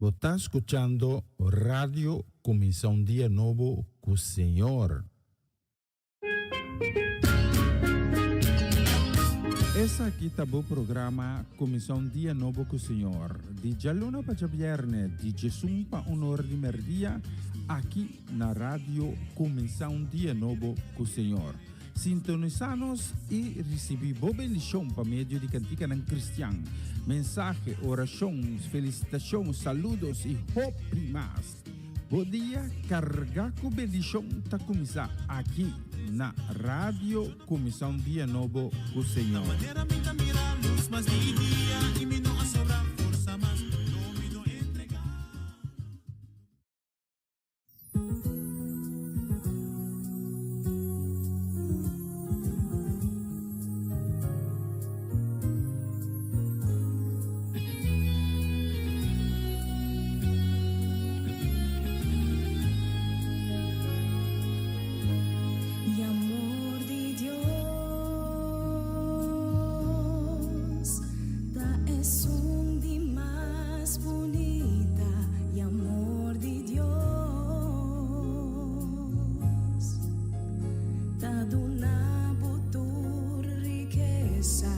Bo ta skuchando Radio Kuminsá un Dia Nobo ku Señor. Esaki ta bo programa Kuminsá un Dia Nobo ku Señor, di djaluna pa djabièrnè, di djesun pa un or di mèrdia, aki na Radio Kuminsá un Dia Nobo ku Señor. Sintonisá nos i risibí bo bendishon pa medio di kantikanan kristian, mensahe, orashon, felisitashon, saludos i hopi mas. Bo dia kargá ku bendishon ta kuminsá aki na Radio Kuminsá un Dia Nobo ku Señor. Y amor di Dios ta esun di mas bunita y amor di Dios ta duna bo tur rikesa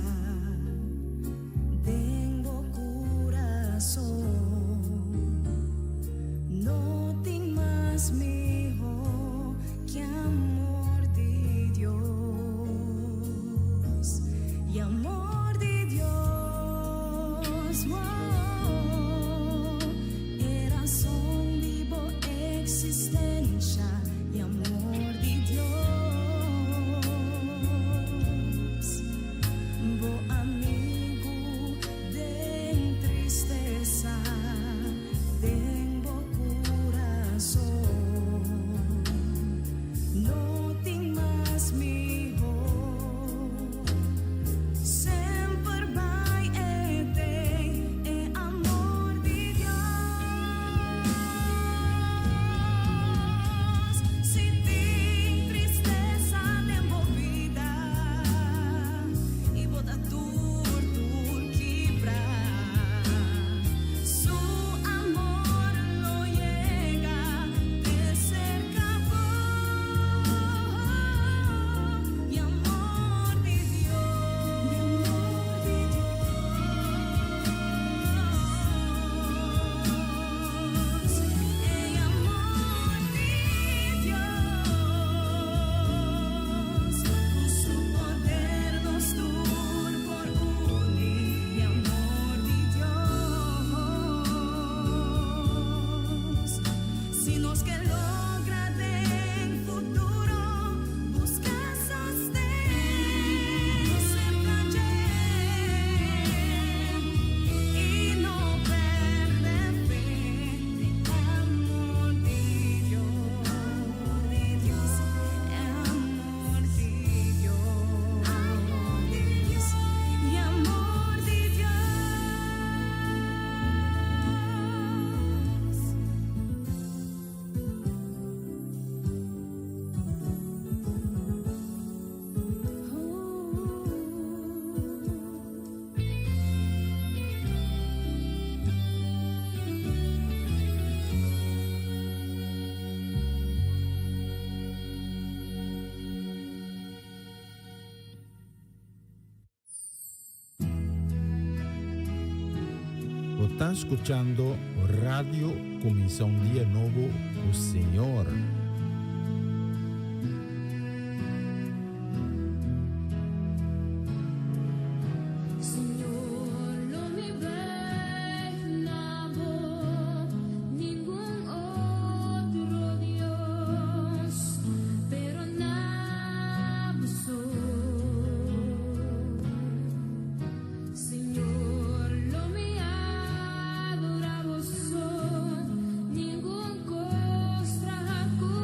den bo kurason. No tin mas mihó ke amor di Dios. Y amor di Dios, oh, e rason di bo existencia. Y amor di Dios, bo amigu den tristesa, den bo kurason. No tin mas mihó. Semper bai e ten e amor di Dios. Si tin tristesa den bo bida i bo ta tur tur kibrá, su amor lo yega te serka bo. Y amor di Dios, y amor di Dios, e amor di Dios, cu su poder nos tur por uni, y amor di Dios, si nos ke logra den futuro busca sosten cerca dje y no perde fe den amor di Dios, amor di Dios, y amor di Dios. Bo ta skuchando Radio Kuminsá un Dia Nobo ku Señor. Señor, lo mi buig na bo, ningun otro Dios, pero na bo so. Señor, lo mi adora bo so, ningun cos traha cu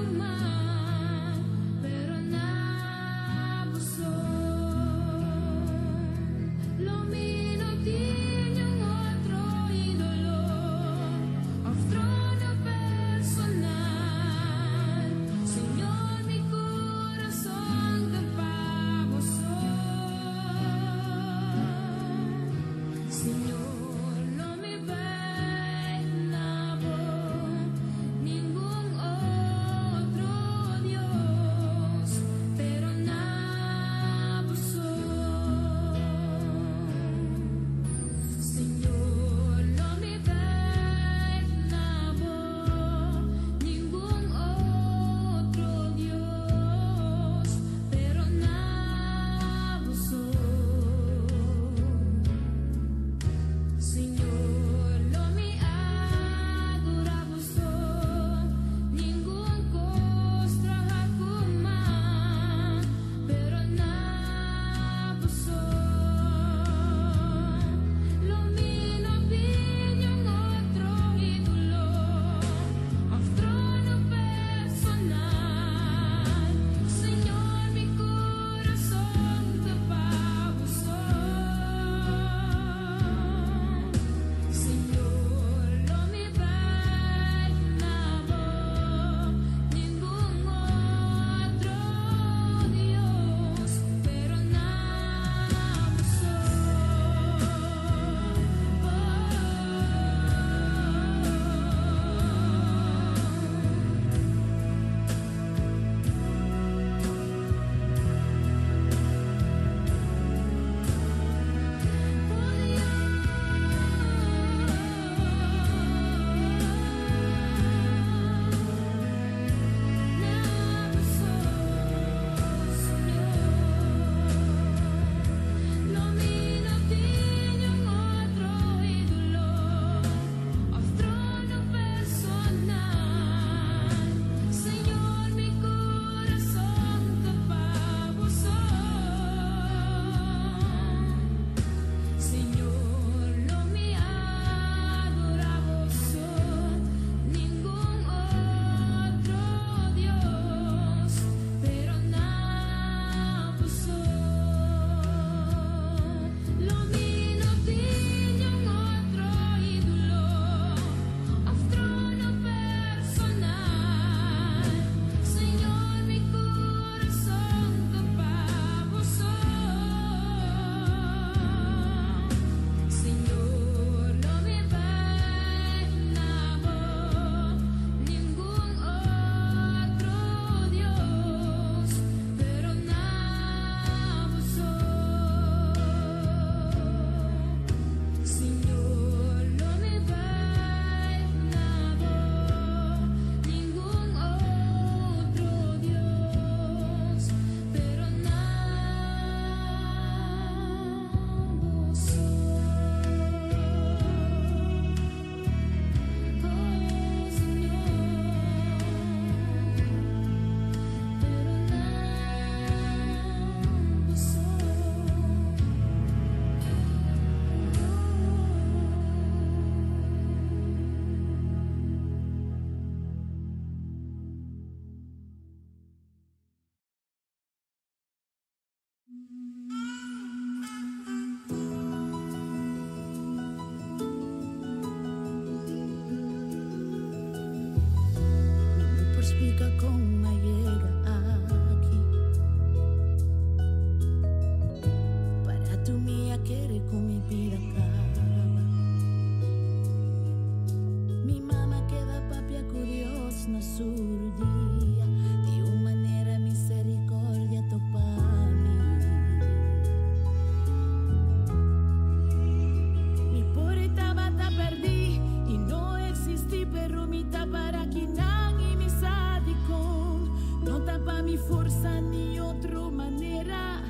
mi forsa ni otro manera,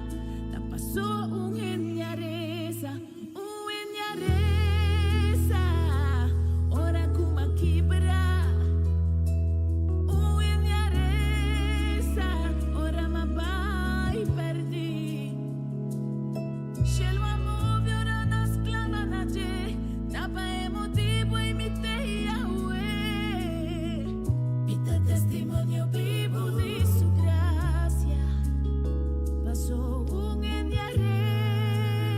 ta paso un hende a resa, un hende a resa, ora ku m'a kibra. Un hende a resa, ora m'a bai pèrdí. Shelu a move ora nos sklama na dje, ta pa e motibu ei mi t'ei awe. Mi ta testimonio bibu di su grasia, paso un hende a resa.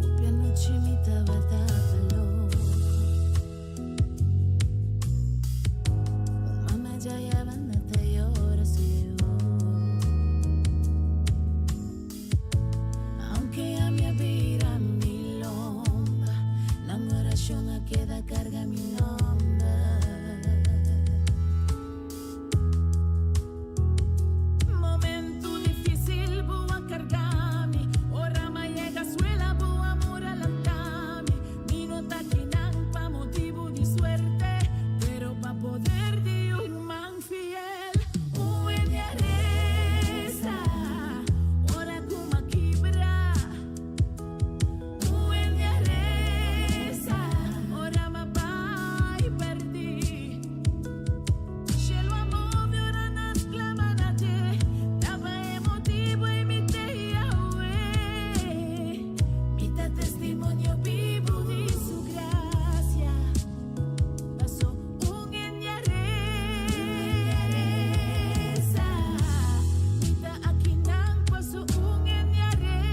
Hopi anochi mi tabata loko. Un mama ya banda ta yora su yu. Aunke ami a bira mi lomba, nan orashon a keda karga mi nòmber. Momento difísil bo a karga mi, ora m'a yega suela bo amor a lanta mi. Mi no ta akinan pa motibu di suerte, pero pa poder di un man fiel. Un hende a resa, ora ku m'a kibra. Un hende a resa, ora m'a bai pèrdí. Shelu a move ora nos sklama na dje, ta pa e motibu ei mi t'ei awe. Mi ta testimonio bibu di su grasia, paso un hende a resa. Mi ta akinan paso un hende a resa.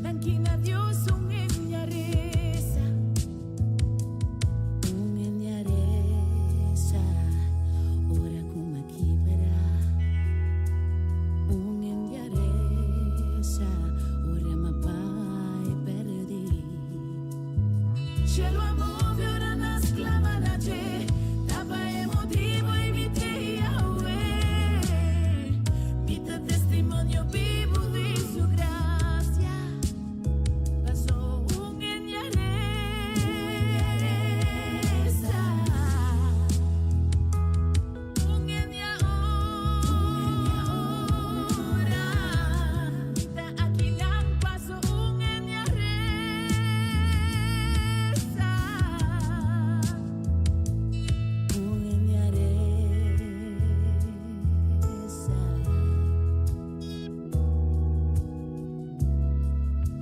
Danki na Dios un hende a resa. Un hende a resa, ora ku m'a kibra. Un hende a resa, ora m'a bai pèrdí. Shelu a move ora nos sklama na dje, ta pa e motibu ei mi t'ei awe. Mi ta testimonio bibu di su grasia, paso un hende a resa. Un hende a ora, mi ta akinan paso un hende a resa. Un hende a resa.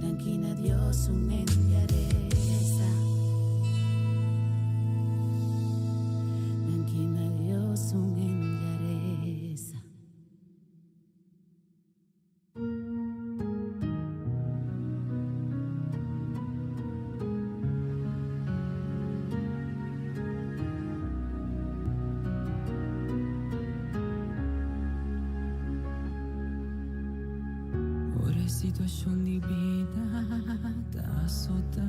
Danki na Dios un hende a resa. Danki na Dios un hende a resa. Ora situashon di bida ta asotá.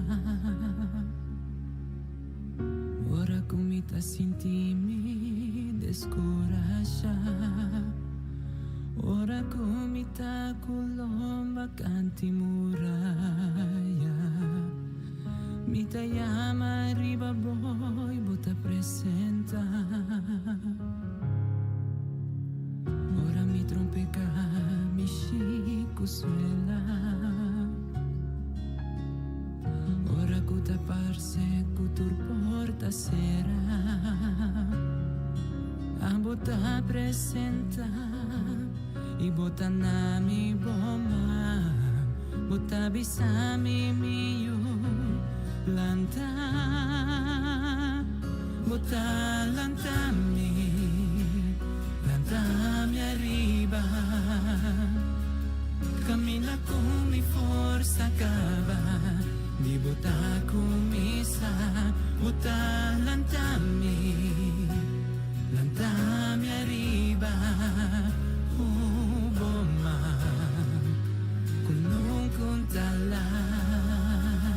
Ora ku mi ta sinti mi deskurashá. Ora ku mi ta ku lomba kant'i muraya. Mi ta yama riba bo i bo ta presentá. Ora mi trompeká mi shiku suela. Ora ku ta parse ku tur porta sera. Abo ta presentá i bo ta na mi bo man. Bo ta bisa mi mi yu lanta. Bo ta lanta mi, lanta mi ariba. Kaminda ku mi forsa kaba, di bo ta kuminsá. Bo ta lanta mi, lanta mi ariba. Ku bo man, ku nunka ta lat.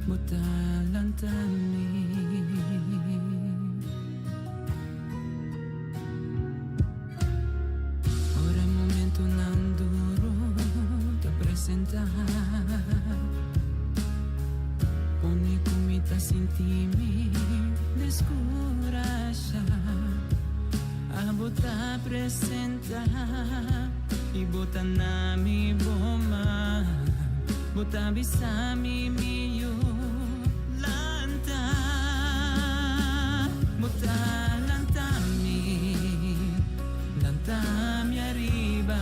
Bo ta lanta mi. Ora momentonan duru. presentá. Pone ku mi ta sinti mi deskurashá. Abo ta presentá i bo ta na mi bo man. Bo ta bisa mi mi yu lanta. Bo ta lanta mi, lanta mi ariba.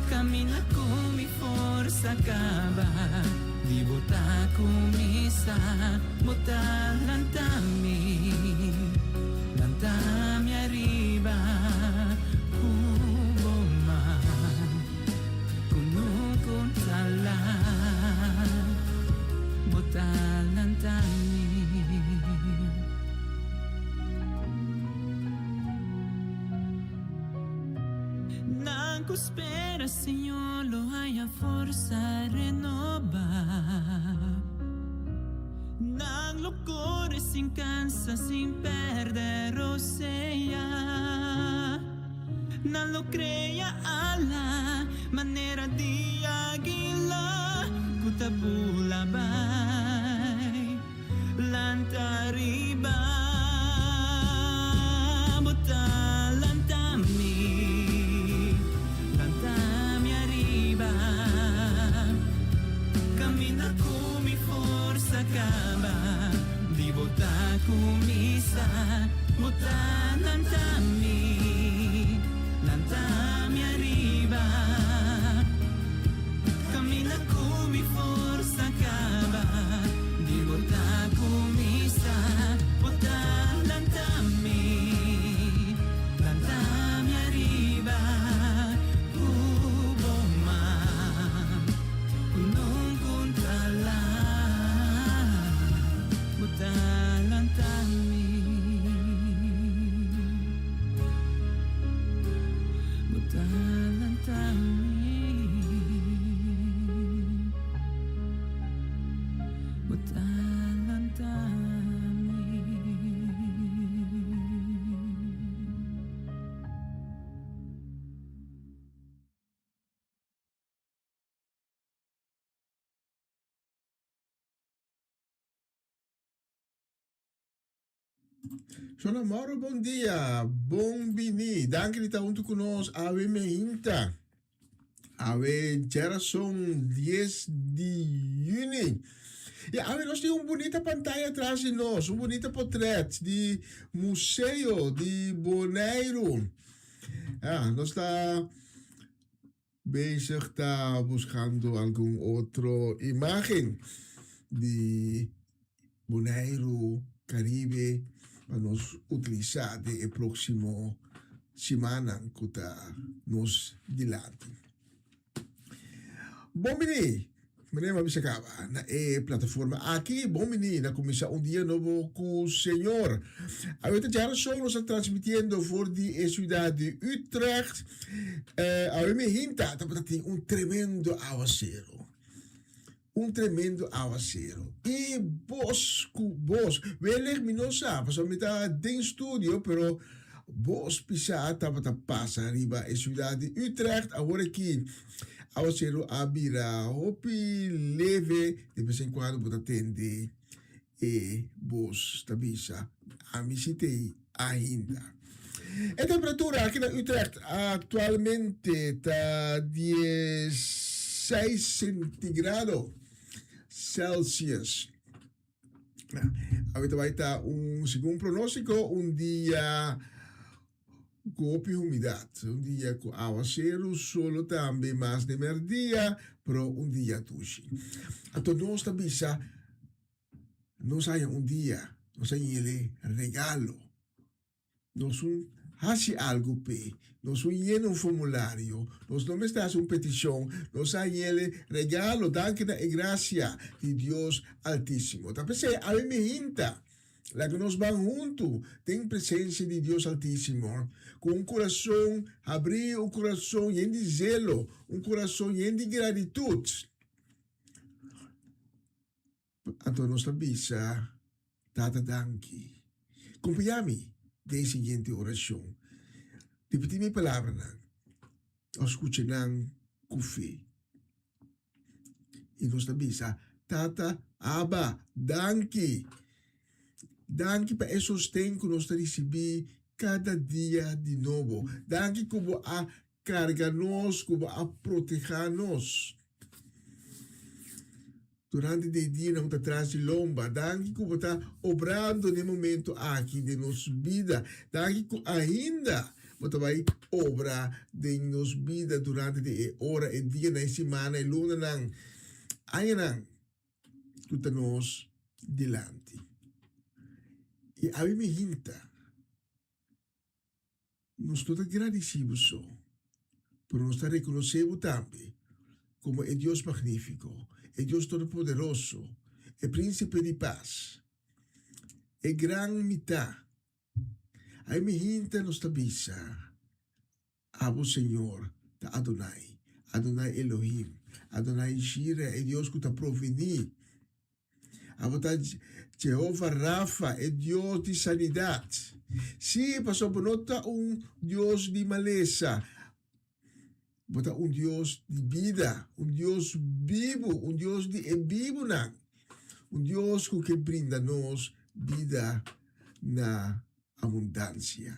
Camina cu mi forsa caba di bo ta cuminsa. Bo ta lanta mi, lanta mi ariba cu bo man cu nunca ta laat. Bo ta lanta mi. Nan ku spera Señor lo haña forsa renobá. Nan lo kore sin kansa, sin pèrdè rosea. Nan lo krea ala manera di águila ku ta bula bai. Lanta riba, bo ta lanta mi, lanta mi ariba. Caminda cu mi forsa caba, di bo ta cuminsa, bo ta lanta mi, lanta mi ariba. Caminda cu mi forsa caba, di bo ta cuminsa, bo ta lanta mi, lanta mi ariba cu bo man, cu nunca ta laat, bo ta lanta mi, bo ta lanta mi. Bo ta lanta mi. Shona Mauro, bon dia, bon bini. Danki di ta huntu ku nos awe meinta. Awe djerason 10 di juni. Ya awe nos tin un bunita pantaya tras di nos, un bunita potret di Museo di Boneiru. Ah, nos ta bezig ta buscando algun otro imagen di Boneiru, Caribe, pa nos utilisa den e proximo simannan cu ta nos dilanti. Bon bini! Meneer Mabisa Caba na e plataforma aki. Bon bini na cuminsa un dia nobo cu Señor. Awe ta djarason nos ta transmitiendo for di e ciudad di Utrecht. Eh, awe mi hinta tabata tin un tremendo awacero. Un tremendo awacero. Y bos cu bos. Wellicht mi no sa, pasobra mi ta den studio, pero bos pisa tabata pasa riba e ciudad di Utrecht. Awor aki Awaseru a bira hopi leve, de bes en cuando bo ta tende e bos ta bisa, Ami si t'ei ainda. E temperatura aki na Utrecht actualmente ta dieseis centigrado Celsius. Awe ta bai ta un, segun pronóstiko, un dia ku hopi humidat, un dia ku awaseru, solo tambe mas den merdia, pero un dia dushi. Anto nos ta bisa, nos haña un dia, nos a yele regalo. Nos un haci algo p'e, nos un yena un formulario, nos no mester haci un peticion, nos a yele regalo danki na e gracia di Dios Altisimo. Ta p'esey awe mi hinta, laga nos ban huntu den presencia di Dios Altisimo cu un curason habri, un curason yen di zelo, un curason yen di gratitud. Anto nos ta bisa, Tata danki. Compañá mi den e siguiente oracion. Ripití mi palabranan, of scucha nan. ku fe. I nos ta bisa, Tata, Abba, danki! Danki pa e sosten ku nos ta risibí kada dia di nobo. Danki ku bo a karga nos, ku bo a protehá nos durante di e dianan ku ta tras di lomba. Danki ku bo ta obrando na e momento aki den nos bida. Danki ku ainda bo ta bai obra den nos bida durante di e ora, e dianan, e simannan, e lunanan, añanan ku ta nos dilanti. I awe mi hinta. Nos no ta gradisí bo so, pero nos ta rekonosé bo tambe komo e Dios magnífiko, e Dios Todopoderoso, e Prínsipe di Pas, e Gran Mitá. Ai mi hinta nos ta bisa, Abo Señor ta Adonai, Adonai Elohim, Adonai Jireh, e Dios ku ta provení. Abo ta Jehova Rafa, e Dios di sanidat. Sí, pasobra bo no ta un Dios di malesa. Bo ta un Dios di bida, un Dios bibu, un Dios di e bibunan. Un Dios ku ke brinda nos bida na abundansia.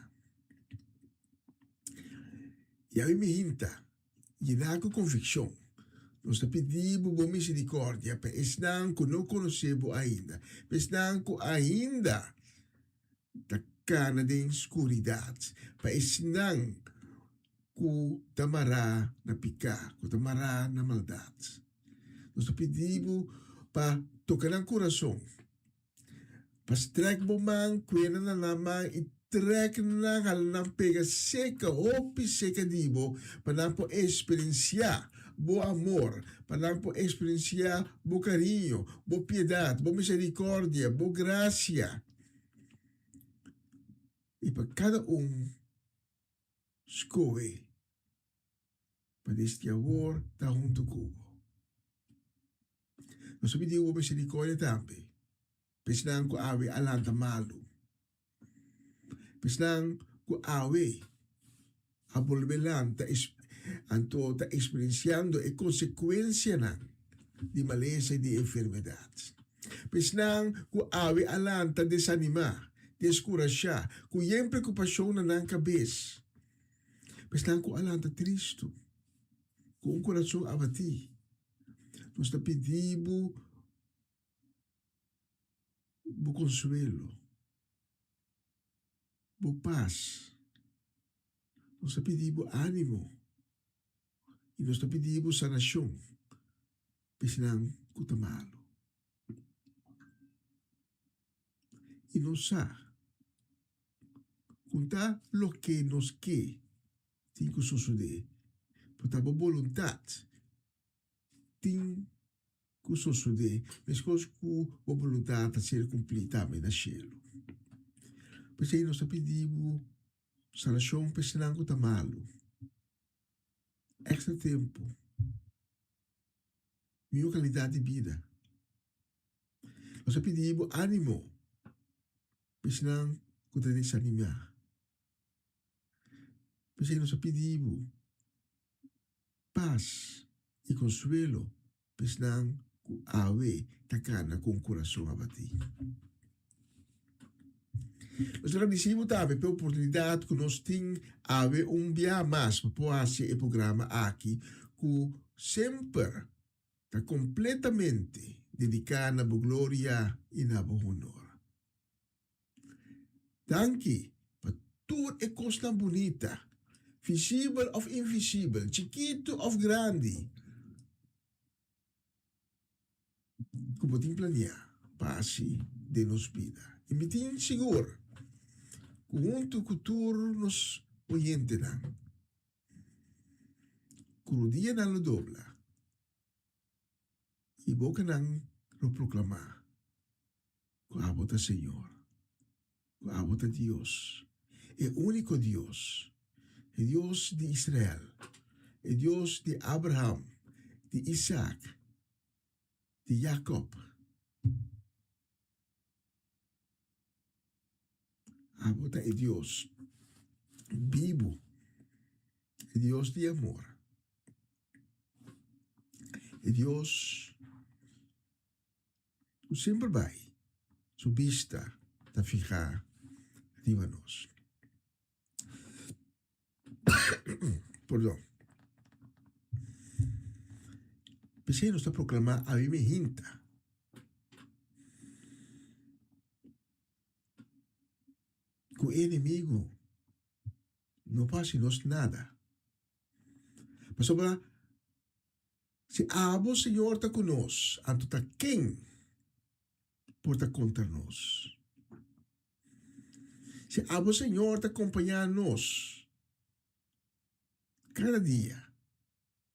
I awe mi hinta Yená ku konvikshon, nos ta pidi bo bo miserikòrdia pa esnan ku no konosé bo ainda, pa esnan ku ainda ta kana den skuridat, pa esnan ku ta mará na piká, ku ta mará na maldat. Nos ta pidi bo pa toka nan kurason. Pa strek bo man, kuena na nan man i trek nan hala nan pega seka, hopi seka di bo, pa nan por eksperensiá bo amor, pa nan por eksperensiá bo kariño, bo piedat, bo miserikòrdia, bo grasia. I pa kada un skohe pa desde awor ta huntu ku bo. Nos ta pidi bo misericordia tambe pa esnan ku awe a lanta malu, pa esnan ku awe a bolbe lanta anto ta eksperensiando e konsekuensianan di malesa i di enfermedat, pa esnan ku awe a lanta desanimá, deskurashá, ku yen preokupashon na nan kabes, pa esnan ku a lanta tristu, ku un kurason abatí. Nos ta pidi bo bo konsuelo, bo pas. Nos ta pidi bo ánimo i nos ta pidi bo sanashon pa esnan ku ta malu. I nos sa ku ta loke nos ke tin ku sosodé, por ta bo boluntat tin ku sosodé meskos ku bo boluntat ta ser kumplí tambe na shelu. P'esei nos ta pidi bo sanashon pa esnan ku ta malu, èkstra tempu, mihó kalidat di bida. Nos ta pidi bo ánimo pa esnan ku ta desanimá. P'esei nos ta pidi bo Pas i konsuelo pa esnan ku awe ta kana ku un kurason abatí. Nos ta gradisí bo tambe pa e oportunidat ku nos tin awe un bia mas pa por hasi e programa aki ku semper ta kompletamente dediká na bo gloria i na bo honor. Danki pa tur e kosnan bunita, visibel òf invisibel, chikitu òf grandi, ku bo tin planiá pa hasi den nos bida. I mi tin sigur ku huntu ku tur nos oyentenan, ku rudianan lo dobla i bokanan lo proklamá. Ku abo ta Señor, ku abo ta Dios, e úniko Dios, e Dios di Israel, e Dios di Abraham, di Isaak, di Jakob. Abo ta e Dios bibu, e Dios di amor. E Dios ku semper bai su bista ta fihá riba nos. Perdon. P'esei nos ta proklamá awe mi hinta. Ku e enemigu no por hasi nos nada. Pasobra si abo, Señor, ta ku nos, anto ta ken por ta kontra nos? Si abo, Señor, ta kompañá nos kada dia,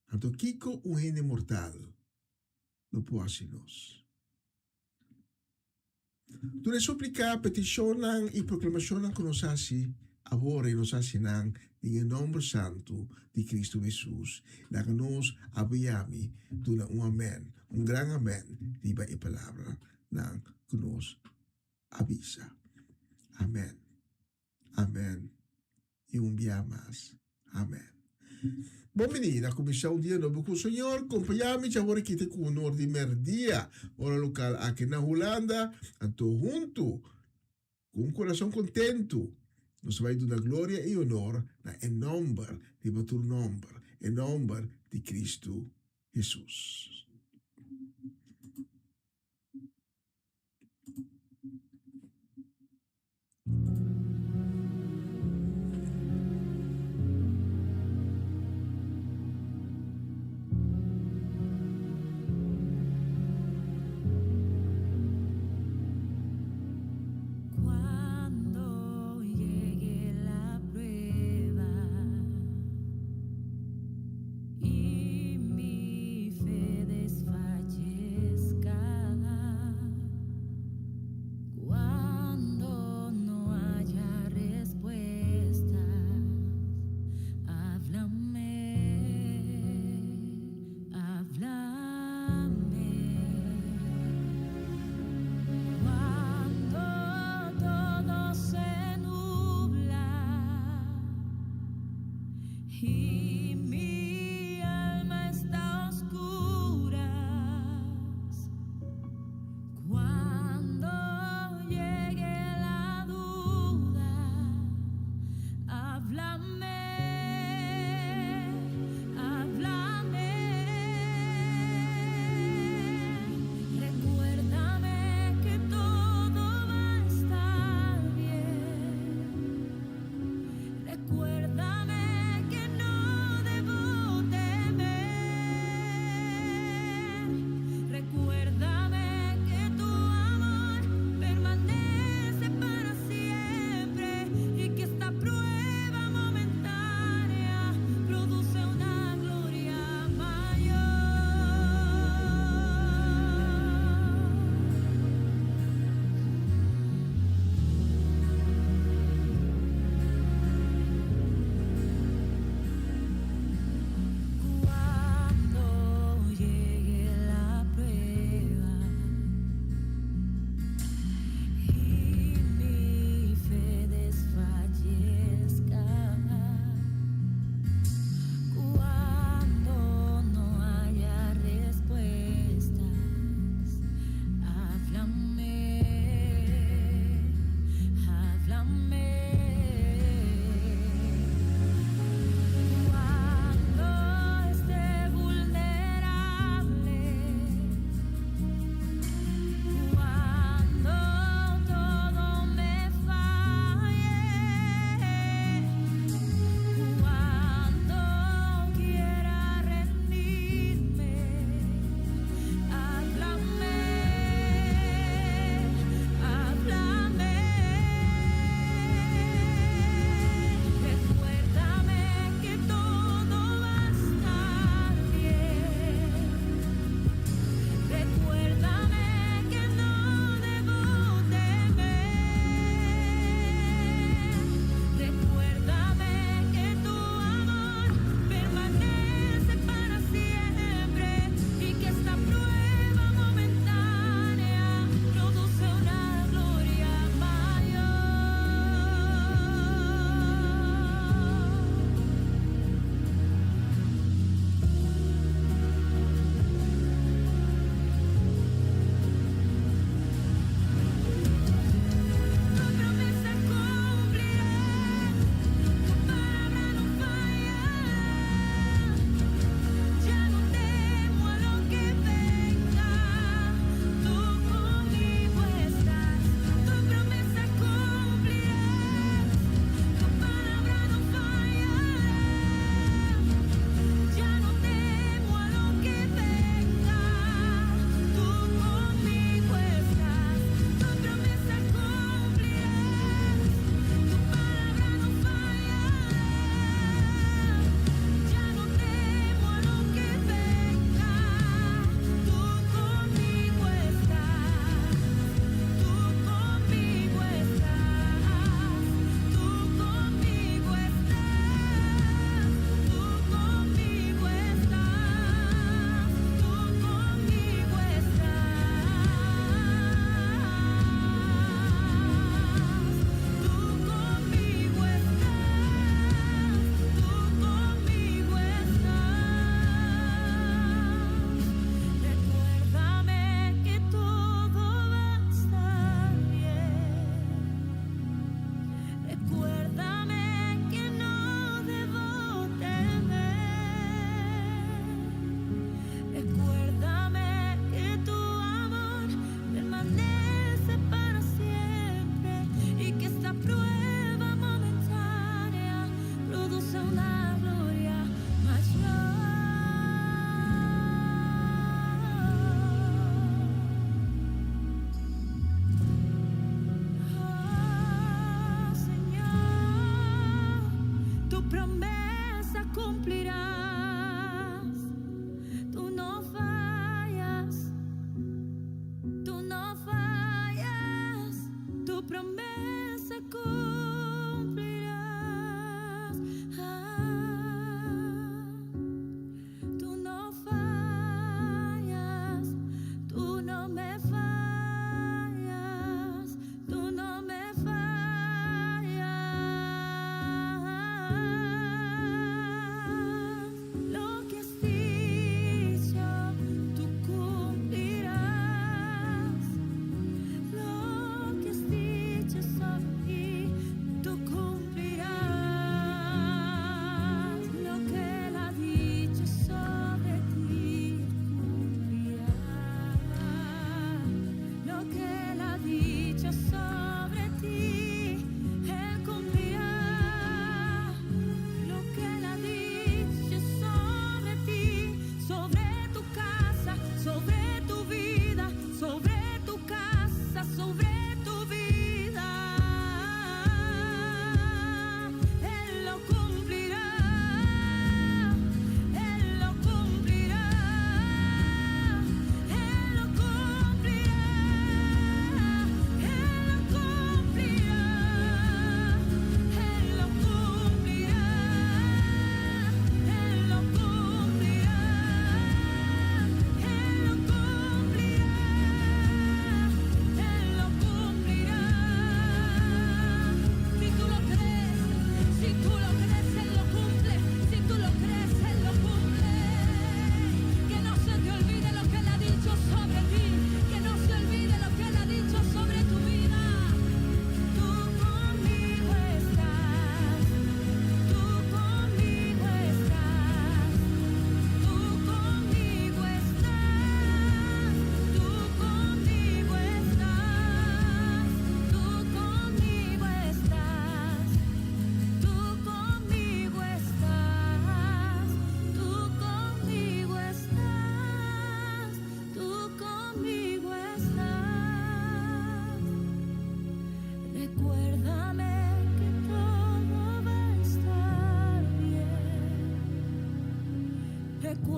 anto kiko un hende mortal lo por hasi nos? Tur e supliká, petishonnan i proklamashonnan ku nos hasi awor i nos hasi nan den e nòmber santu di Kristu Hesus, laga nos abo i ami duna un amèn, un gran amèn riba e palabranan ku nos a bisa. Amèn. Amèn i un bia mas amèn. Bon bini na kuminsá un dia nobo ku Señor. Kompañá mi djawor aki te ku unor di mèrdia, ora lokal aki na Hulanda. Anto huntu, ku un kurason kontentu, nos ta bai duna gloria i onor na e nòmber riba tur nòmber, e nòmber di Kristu Hesus. Cuando llegue la prueba y mi fe.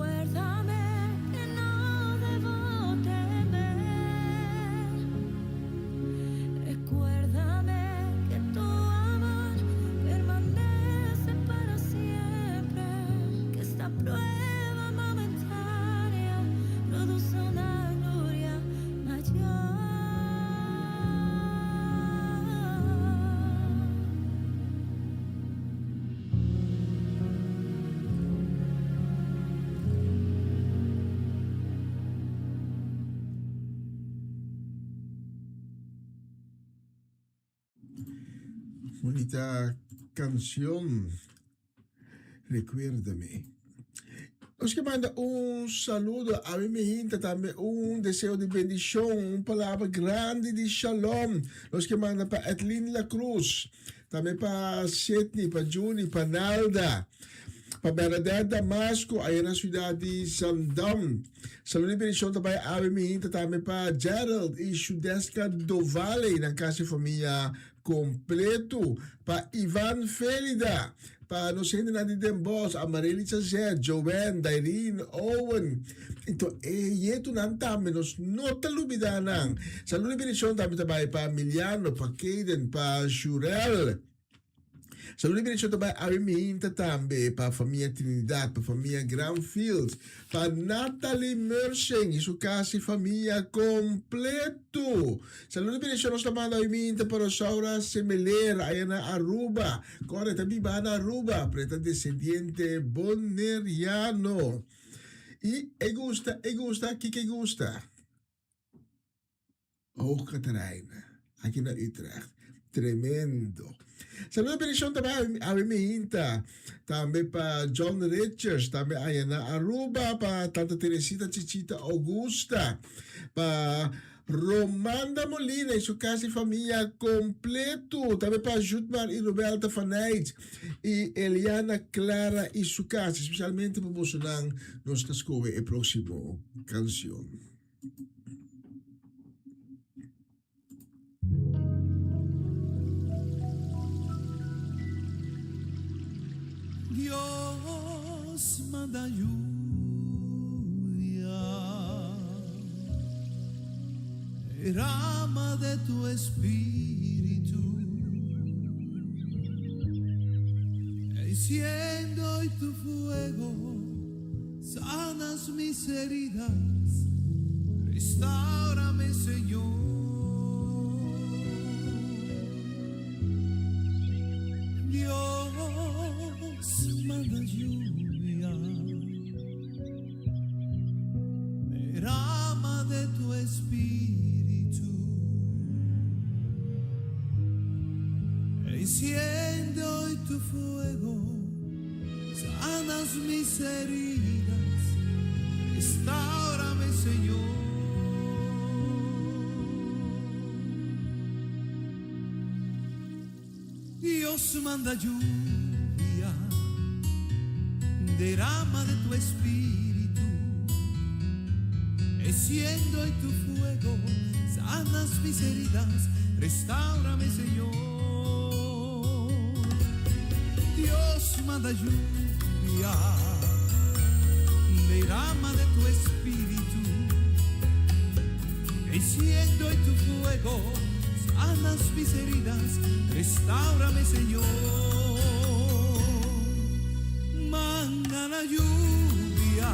Recuérdame que no debo temer. Recuérdame que tu amor permanece para siempre. Que esta prueba momentánea produce una gloria mayor. Bonita canción. Recuérdame. Nos ke manda un saludo a mi mijinta tambe un deseo di bendicion, un palabra grandi di shalom. Nos ke manda pa Edlin La Cruz, tambe pa Sidney, pa Juni, pa Nalda, pa Bernadette Damasco, aya na ciudad di Zandam. Saludo di bendicion ta bai awe mijinta tambe pa Gerald y Shudeska Dovale, nan casa y famia Completo pa Ivan Felida, pa nos hendenan di Den Bosch, Amarely Chazet, Joanne, Dairine, Owen. Enton e yetunan tambe nos no ta lubida nan. Saludo y bendicion tambe ta bay pa Miliano, pa Kayden, pa Shurel. Saludo y bendicion ta bay awe mihinta tambe pa famia Trinidad, pa famia Granfield, pa Natalie Mersing y su casa y famia completo. Saludo y bendicion nos ta manda awe mihinta pa Rosaura Semeler aya na Aruba. Corre ta biba na Aruba, pero e ta descendiente Boneriano. Y e gusta, e gusta, kiko e gusta? Hoog Catharijne, aki na Utrecht. Tremendo. Saludo bendición tambe awe mihinta. Tambe pa John Richards, tambe aya na Aruba, pa Tanta Teresita Chichita Augusta, pa Romanda Molina y su casa y familia completo, tambe pa Jutmar y Roberta van Eyck y Eliana Clara y su casa, especialmente pa bosonan nos ta scoge e proximo cancion. Dios manda lluvia, derrama de tu espíritu, enciende hoy tu fuego, sanas mis heridas, restaurame, Señor. Dios manda lluvia, derrama de tu espíritu, enciende hoy tu fuego, sanas mis heridas, restaurame, Señor. Dios manda lluvia, derrama de tu espíritu, enciende hoy tu fuego, sanas mis heridas, restaurame, Señor. Dios manda lluvia, derrama de tu espíritu, enciende hoy tu fuego, sanas mis heridas, restaurame, Señor. Manda la lluvia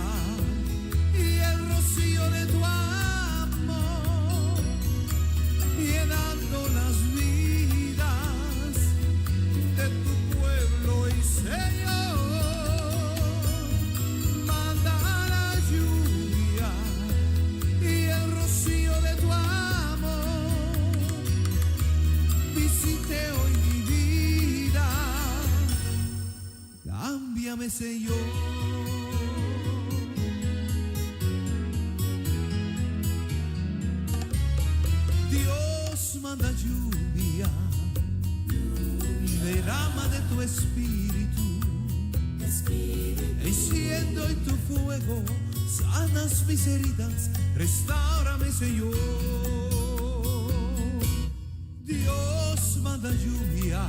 y el rocío de tu amor, llenando las vidas de tu pueblo y Señor. Manda la lluvia y el rocío de tu amor, visite hoy mi vida, cámbiame, Señor. Dios manda lluvia, derrama de tu espíritu, enciende hoy tu fuego, sanas mis heridas, restaurame, Señor. Dios manda lluvia,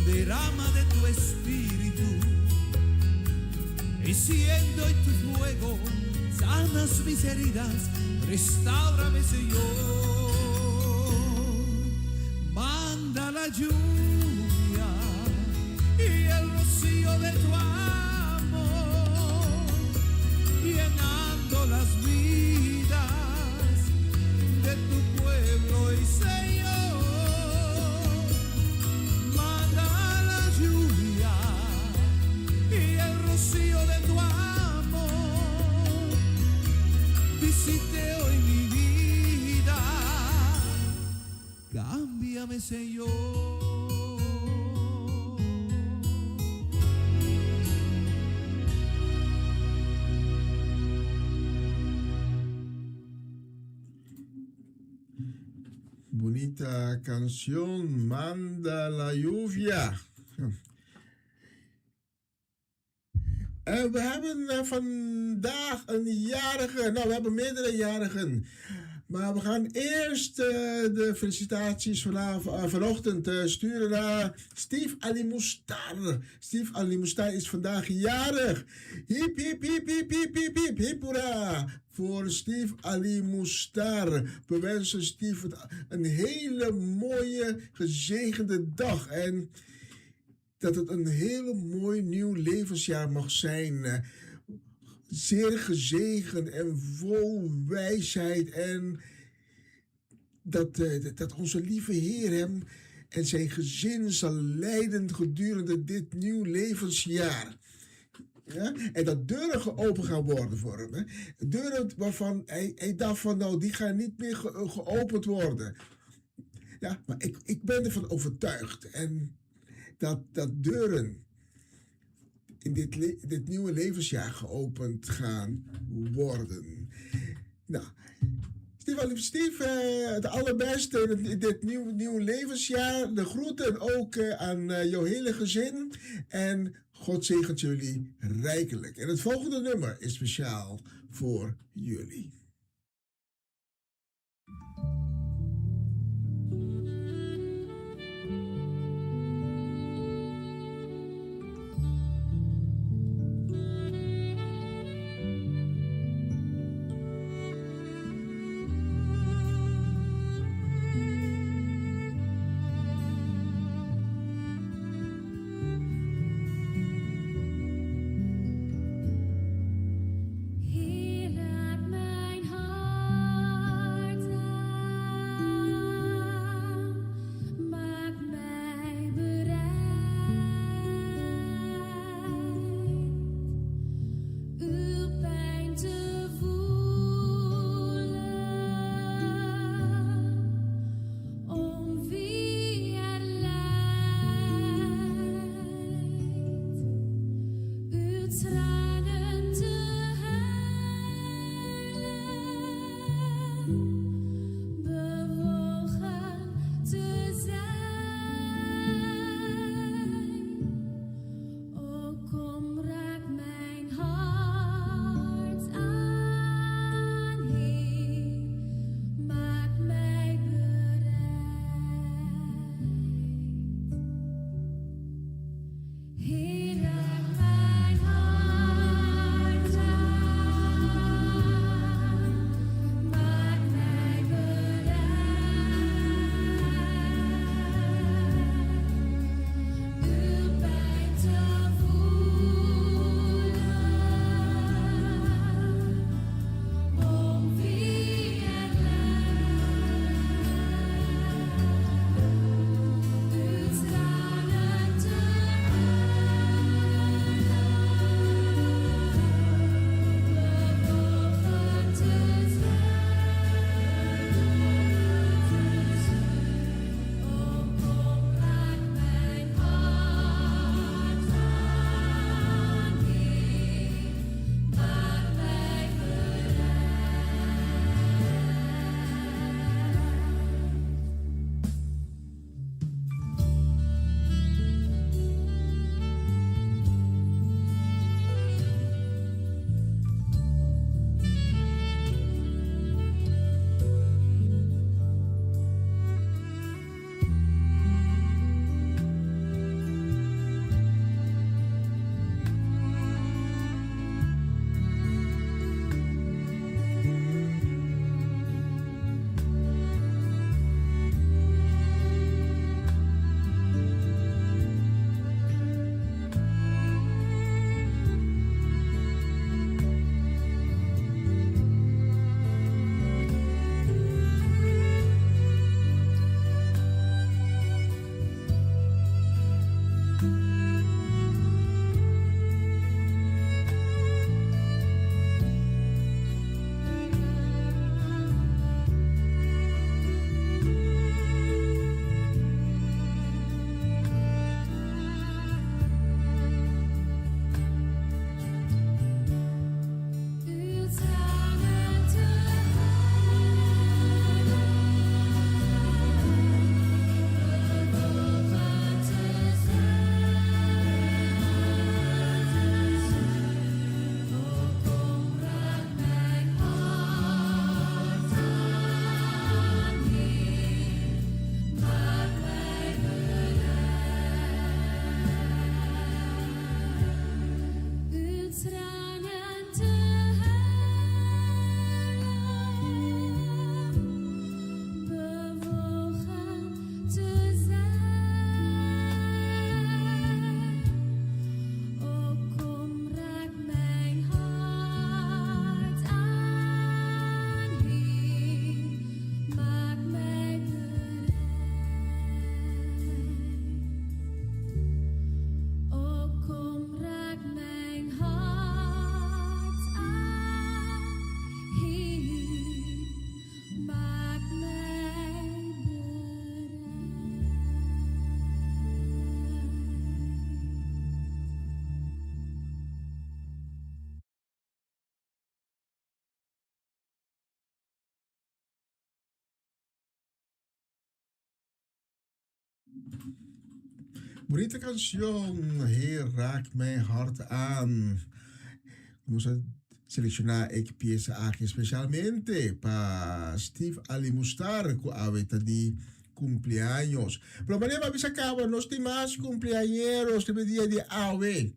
derrama de tu espíritu, Diciendo hoy tu fuego, sanas mis heridas, restaurame Señor. Manda la lluvia y el rocío de tu amor, llenando las vidas de tu pueblo y Señor. Manda la lluvia y el rocío de tu amor. Visite hoy mi vida, cámbiame Señor. Bunita canción, Manda la lluvia. En we hebben eh, vandaag een jarige. Nou, we hebben meerdere jarigen. Maar we gaan eerst eh, de felicitaties vanavond, eh, vanochtend eh, sturen naar Steve Ali Moustar. Steve Ali Moustar is vandaag jarig. Hiep, hiep, hiep, hiep, hiep, hiep, hiep, hiep, hoera. Voor Steve Ali Moustar. We wensen Steve een hele mooie, gezegende dag. En dat het een hele mooi nieuw levensjaar mag zijn. Zeer gezegend en vol wijsheid. En dat, eh, dat onze lieve Heer hem en zijn gezin zal leiden gedurende dit nieuw levensjaar. Ja? En dat deuren geopend gaan worden voor hem. Hè? Deuren waarvan hij, hij dacht van nou, die gaan niet meer geopend worden. Ja, maar ik, ik ben ervan overtuigd. En dat, dat deuren in dit, dit nieuwe levensjaar geopend gaan worden. Nou, Steve, Steve, eh, het allerbeste in dit nieuw, nieuw levensjaar. De groeten ook eh, aan eh, jouw hele gezin. En God zegent jullie rijkelijk. En het volgende nummer is speciaal voor jullie. Heer, laat mij Bonita canción, Heer raak mijn hart aan. Nos a selecciona e pieza aki specialmente pa Steve Alimustar cu awe ta di cumpleaños. Pero manera pa bisa caba, nos tin mas cumpleañeros riba e dia di awe.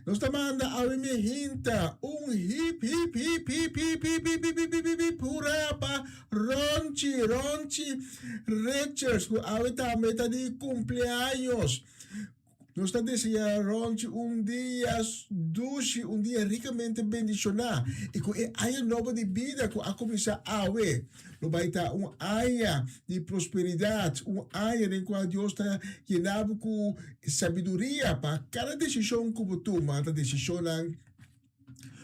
Nos ta manda awe mi hinta un hip hip hip hip hip hip hip hip hip hip hip hurra pa Ronchi Ronchi Richards ku awe tambe ta di cumpleaños. Nos ta desea Ronchi un dia dushi, un dia ricamente bendiciona y cu e aña nobo di bida cu a cuminsa awe lo bay ta un aña di prosperidad, un aña den cua Dios ta yena bo cu sabiduria pa cada decision cu bo tuma ta decisionnan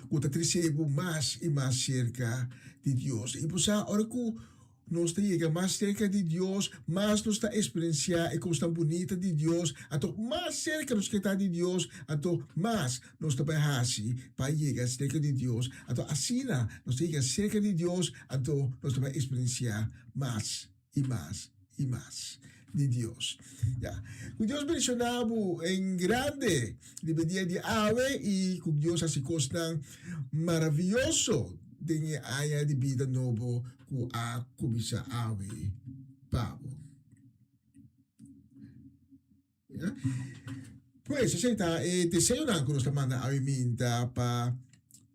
cu ta trece bo mas y mas cerca di Dios. Y bo sa ora cu nos ta yega mas cerca di Dios, mas nos ta experiencia e cosnan bunita di Dios, anto mas cerca nos ke ta di Dios, anto mas nos ta bay haci pa yega cerca di Dios, anto asina nos ta yega cerca di Dios, anto nos ta bay experiencia mas y mas y mas di Dios. Ya. Cu Dios bendiciona bo en grande riba e dia di awe y cu Dios haci cosnan maraviyoso den e aña di bida nobo cu a cuminsa awe pa bo. Ya. Pues esei ta e deseonan ku nos ta manda awe minta pa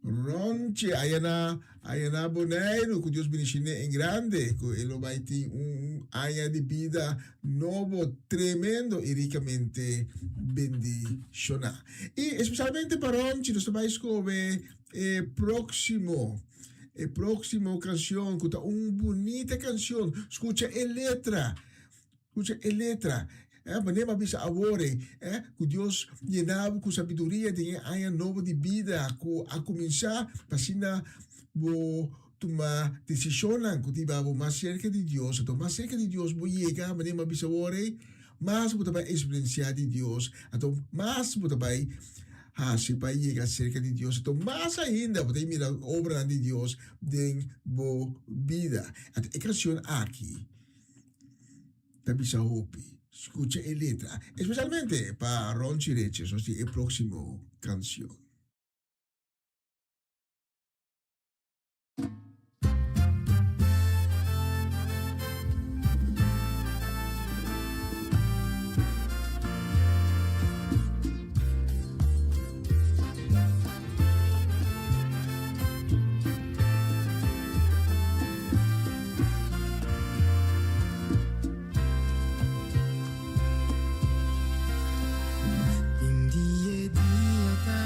Ronchi aya na aya na Boneiru ku Dios bendishine en grande ku e lo bai tin un aña di bida nobo tremendo i rikamente bendishoná. I espesialmente pa Ronchi nos ta bai skobe e próksimo e próksimo kanshon ku ta un bunita kanshon. Skucha e letra. Skucha e letra. Eh, manera mi a bisa awor ei, eh, ku Dios yena bo ku sabiduria den e aña nobo di bida ku a kuminsá, pa asina bo tuma desishonnan ku ta hiba bo mas serka di Dios. Anto mas serka di Dios bo yega, manera mi a bisa awor ei, mas bo ta bai eksperensiá di Dios. Anto mas bo ta bai hasi pa yega serka di Dios. Anto mas ainda bo ta mira obranan di Dios den bo bida. Anto e kanshon aki. Ta bisa hopi. Scucha e letra. Especialmente pa Ronchi Reches nos tin e proximo cancion. Tin di e dia ta.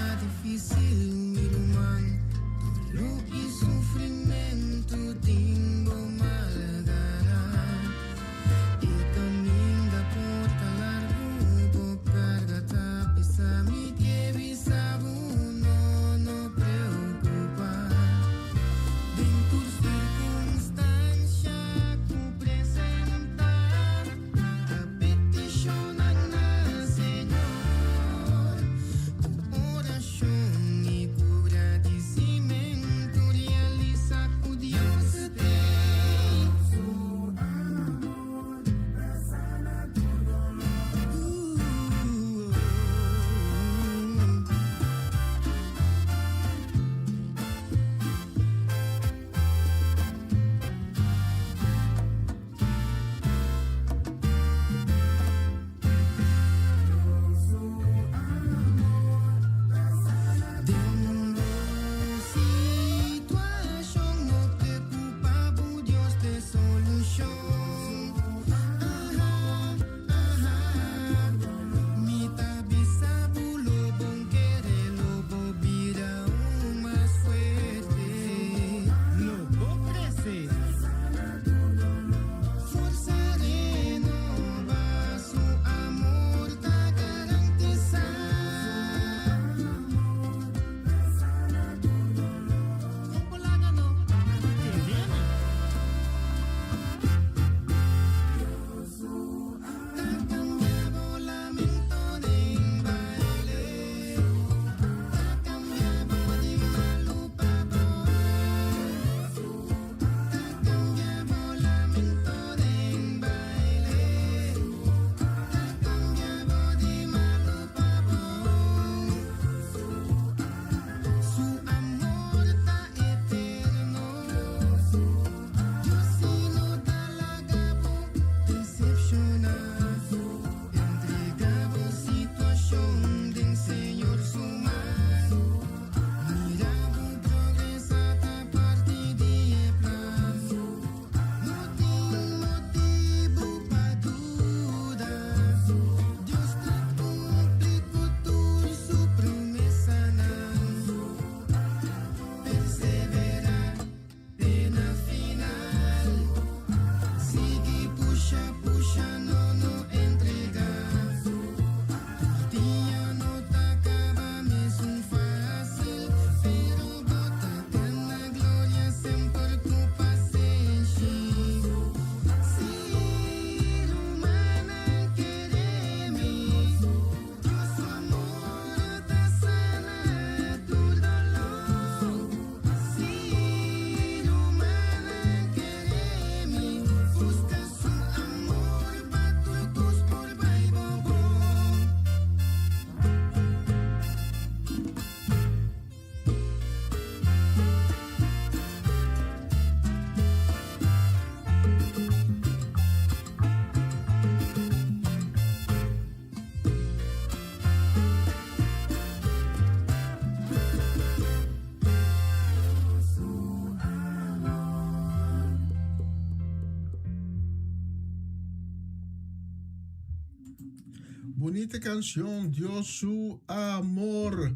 Bunita canción, Dios su amor.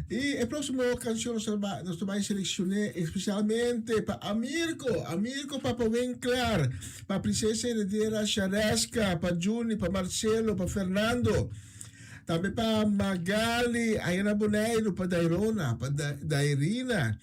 Y e próximo canción nos ta nos ta bai seleccioné especialmente pa Amirko, Amirko Papa Winklar, pa Princesa Heredera Shareska, pa Juni, pa Marcelo, pa Fernando. Tambe pa Magali, aya na Boneiru, pa Dairona, pa Dairina,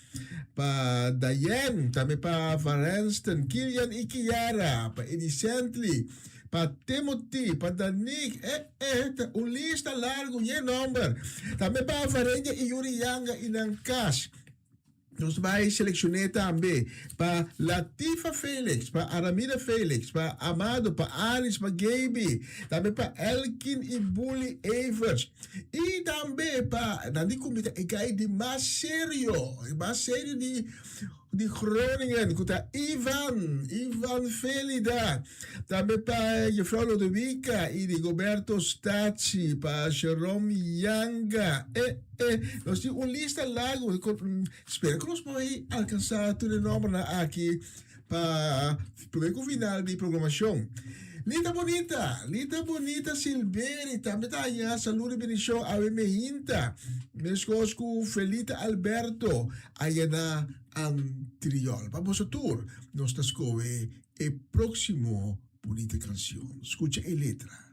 pa Dayen, tambe pa Varenston, Kilian y Kiara, pa Eddie Sently, pa Timothy, pa Danique, eh eh, ta un lista largo yen nomber. Tambe pa Varenja y Yuri Yanga y nan kas. Nos bai seleccioné tambe pa Latifa Felix, pa Aramida Felix, pa Amado, pa Aris, pa Gaby, tambe pa Elkin y Bully Evers. Y tambe pa, nan di cu mi ta e guy di mas serio, e mas serio di di Groningen, cu ta Ivan, Ivan Felida. Tambe pa Juffrouw Lodowica y Rigoberto Stachi, pa Jerome Yanga. Eh, eh, nos tin un lista largo. Spera cu nos por alcansa tur e nombernan aki pa prome cu final di programacion. Lita Bonita, Lita Bonita Silveri tambe ta haña saludo y bendicion awe mehinta. Mescos cu Felita Alberto aya na Antriol. Pa boso tur nos ta scohe E próximo bunita canción. Scucha e letra.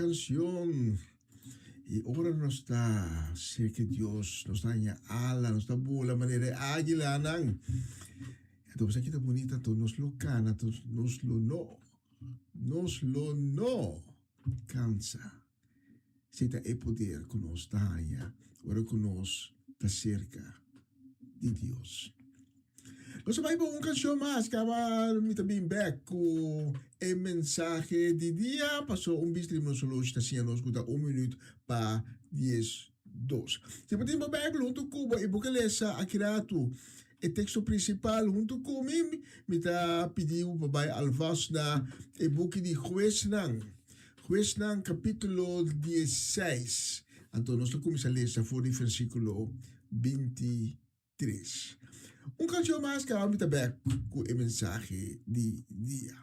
kansion. I ora nos ta serka Dios, nos ta haña ala, nos ta bula manera e águilanan. Anto bo sa ki ta bunita anto nos lo kana, anto nos lo no, nos lo no kansa. Esei ta e poder ku nos ta haña ora ku nos ta serka di Dios. Nos a bai pa un kanshon mas, kaba mi ta bin bek ku e mensahe di dia, paso un bista di nos oloshi ta siña nos ku ta un minüt pa 12. Si bo tin bo Bijbel huntu ku bo i bo ke lesa aki ratu e teksto prinsipal huntu ku mi, mi ta pidi bo pa bai alvast na e buki di Huesnan. Huesnan kapítulo 16. Anto nos ta kuminsá lesa for di versíkulo 23. Un kanshon mas kaba mi ta bèk ku e mensahe di dia.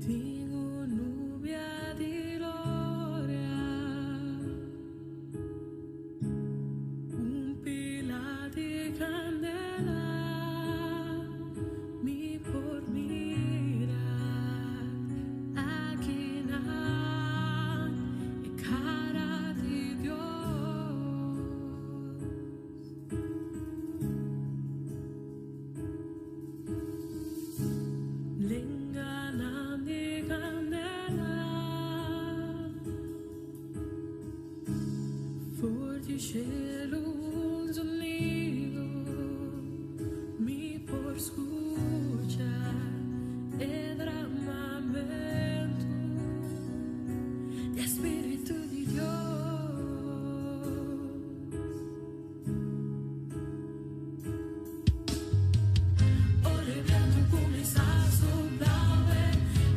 Tin un nubia di gloria, un pila di candela, mi por mira akinan e cara di Dios. Lenganan di candela For di cielo un zonido Mi por scucha e dramamento Di e Spiritu di Dios. Ora e bientu kuminsá supla awe,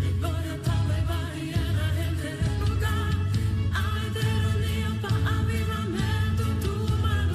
e gloria ta bai bai yena henter e lugá. Awe ter un dia pa avivamentu tuma.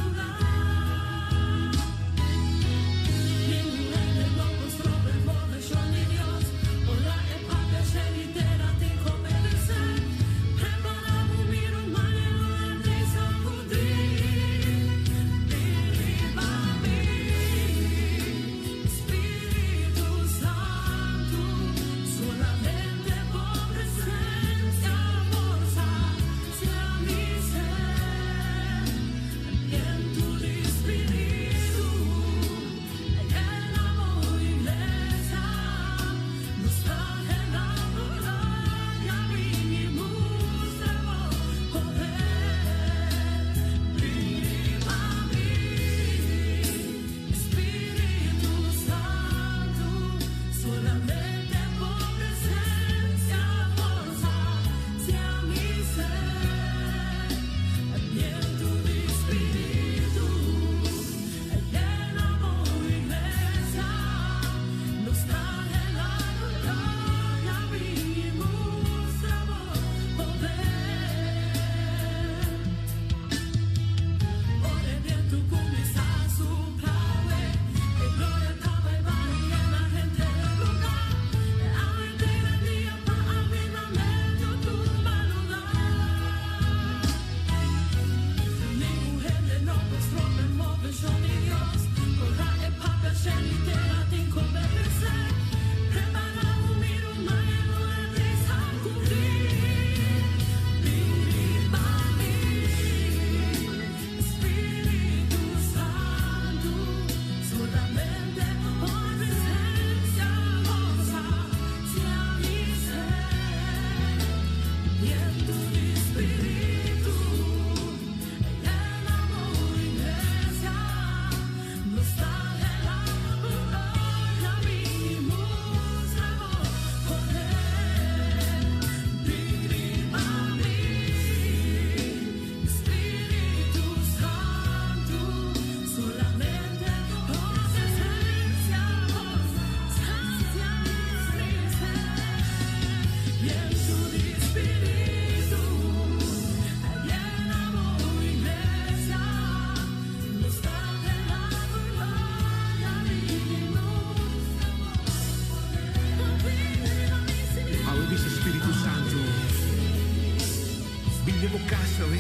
Bin den bo kas awe.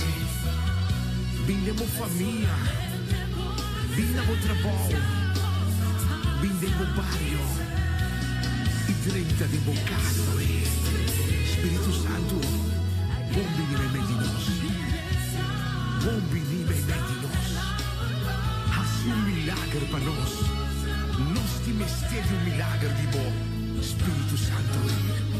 Bin den bo famia. Bin na bo trabou. Bin den bo bario. I drenta den bo kas awe. Spiritu Santu, bon bini meimei di nos. Bon bini meimei di nos. Hasi un milager pa nos. Nos tin mester di un milager di bo, Spiritu Santu.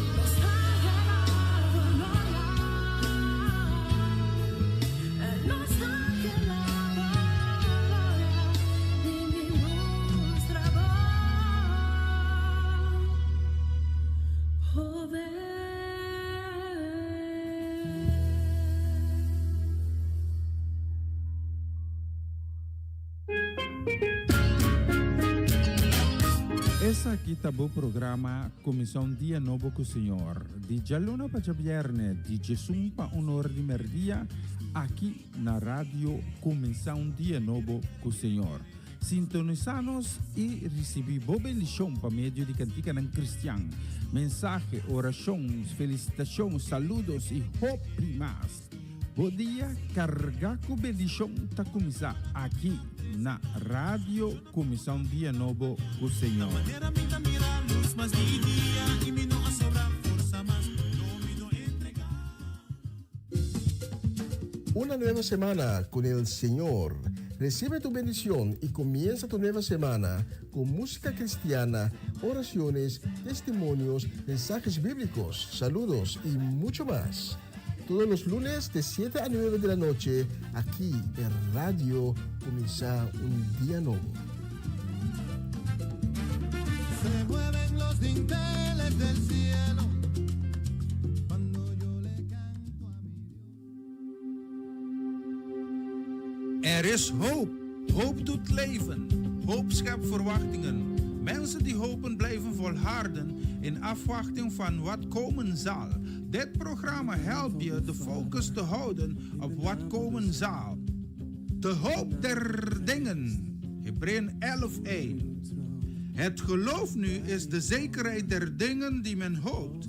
Esaki ta bo programa Kuminsá un Dia Nobo ku Señor, di djaluna pa djabièrnè, di djesun pa un or di mèrdia, aki na Radio Kuminsá un Dia Nobo ku Señor. Sintonisá nos i risibí bo bendishon pa medio di kantikanan kristian, mensahe, orashon, felisitashon, saludos i hopi mas. Bo dia kargá ku bendishon ta kuminsá aki na Radio Kuminsá un Dia Nobo ku Señor. Una nueva semana con el Señor. Recibe tu bendición y comienza tu nueva semana con música cristiana, oraciones, testimonios, mensajes bíblicos, saludos y mucho más. Todos los lunes de 7 a 9 de la noche, aquí en Radio Comienza un Día Nuevo. Se mueven los dinteles del cielo cuando yo le canto a mi Dios. Er is hoop. Hoop doet leven. Hoop schept verwachtingen. Mensen die hopen blijven volharden in afwachting van wat komen zal. Dit programma helpt je de focus te houden op wat komen zal. De hoop der dingen. Hebreeën 11:1. Het geloof nu is de zekerheid der dingen die men hoopt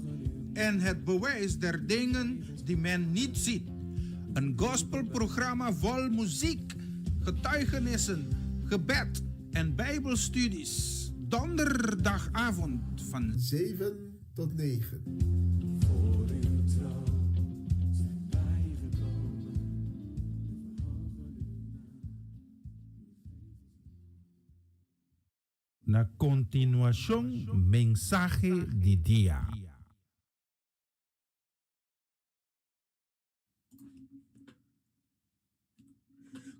en het bewijs der dingen die men niet ziet. Een gospelprogramma vol muziek, getuigenissen, gebed en bijbelstudies. Donderdagavond van 7 tot 9. Voor uw troon zijn wij gekomen. We verhogen uw naam. Na kontinuashon mensahe di dia.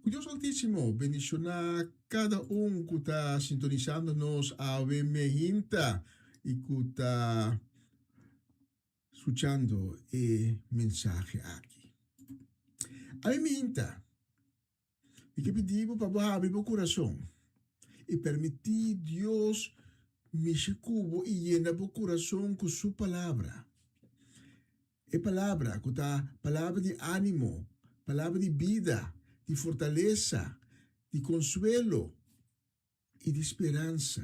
Ku Dios Altísimo bendishoná kada un ku ta sintonisando nos awe mehinta i ku ta skuchando e mensahe aki. Awe mehinta, mi ke pidi bo pa bo habri bo kurason i permití Dios mishi ku bo i yena bo kurason ku su Palabra. E palabra ku ta palabra di ánimo, palabra di bida, di fortalesa, di konsuelo i di speransa.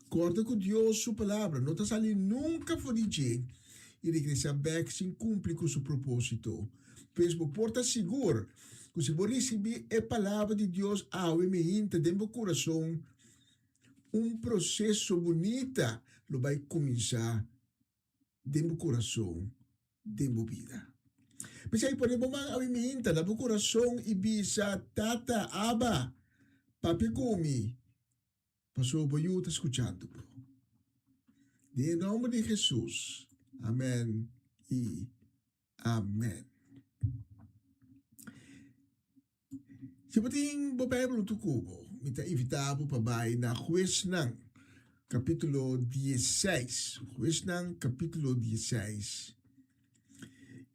Kòrda ku Dios su palabra no ta sali nunka for di dje i regresá bèk sin kumpli ku su propósito. Pues bo por ta sigur ku si bo risibí e palabra di Dios awe meinta den bo kurason, un proseso bunita lo bai kuminsá den bo kurason, den bo bida. P'esei pone bo man awe minta na bo kurason i bisa, Tata, Abba, papia ku mi, pasobra bo yu ta skuchando bo. Den e nòmber di Hesus, amèn i amèn. Si bo tin bo Bijbel huntu ku bo, mi ta invitá bo pa bai na Huesnan kapítulo diesseis. Huesnan kapítulo diesseis.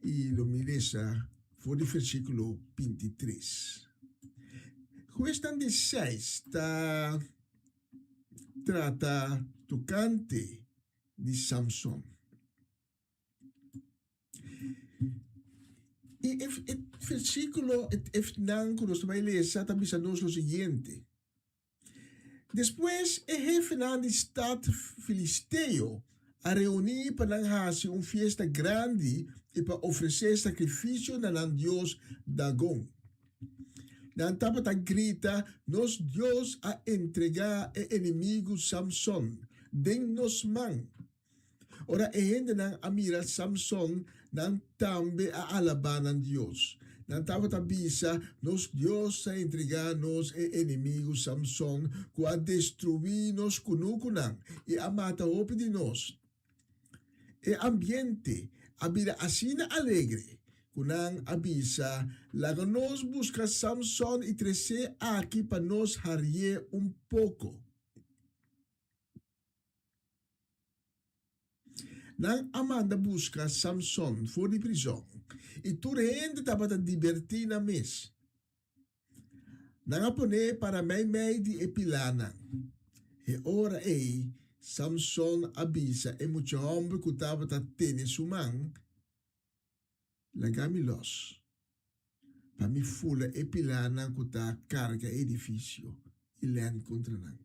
I lo mi lesa for di versíkulo bintitres. Huesnan diesseis ta trata tokante di Samson. I e e versíkulo, e nan ku nos ta bai lesa ta bisa nos lo siguiente, Despues e hefenan di stat filisteo a reuní pa nan hasi un fiesta grandi i pa ofresé sakrifisio na nan dios Dagon. Nan tabata grita, Nos dios a entregá e enemigu Samson den nos man! Ora e hendenan a mira Samson, nan tambe a alabá nan dios. Nan tabata bisa, Nos dios a entregá nos e enemigu Samson, ku a destruí nos kunukunan i a mata hopi di nos. E ambiente a bira asina alegre ku nan a bisa, Laga nos buska Samson i tres'é aki pa nos harié un poko. Nan a manda buska Samson for di prizòn, i tur hende tabata dibertí nan mes. Nan a pon'é para meimei di e pilánan. E ora ei, Samson a bisa e mucha hòmber ku tabata tene su man, Laga mi lòs, pa mi fula e pilánan ku ta karga e edifisio i lèn kontra nan.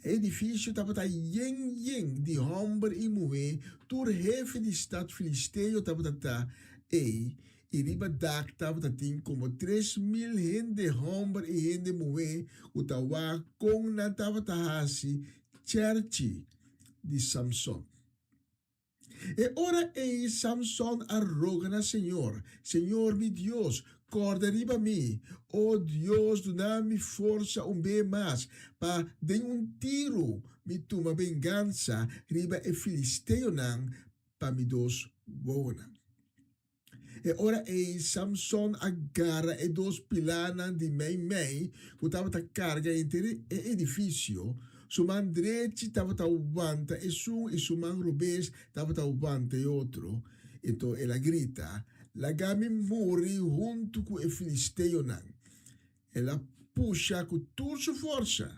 E edifisio tabata yen yen di hòmber i muhé, tur hefe di stat filisteo tabata ta ei, i riba dak tabata tin komo 3000 hende hòmber i hende muhé ku ta wak kon nan tabata hasi chèrchi di Samson. E ora ei Samson a roga na Señor, Señor mi Dios, kòrda riba mi. O Dios, duna mi forsa un be mas, pa den un tiru mi tuma bengansa riba e filisteonan pa mi dos wowonan. E ora ei Samson a gara e dos pilánan di meimei ku tabata karga henter e edifisio, su man drechi tabata wanta esun i su man robes tabata wanta e otro. Enton el a grita, Laga mi muri huntu ku e filisteonan! El a pusha ku tur su forsa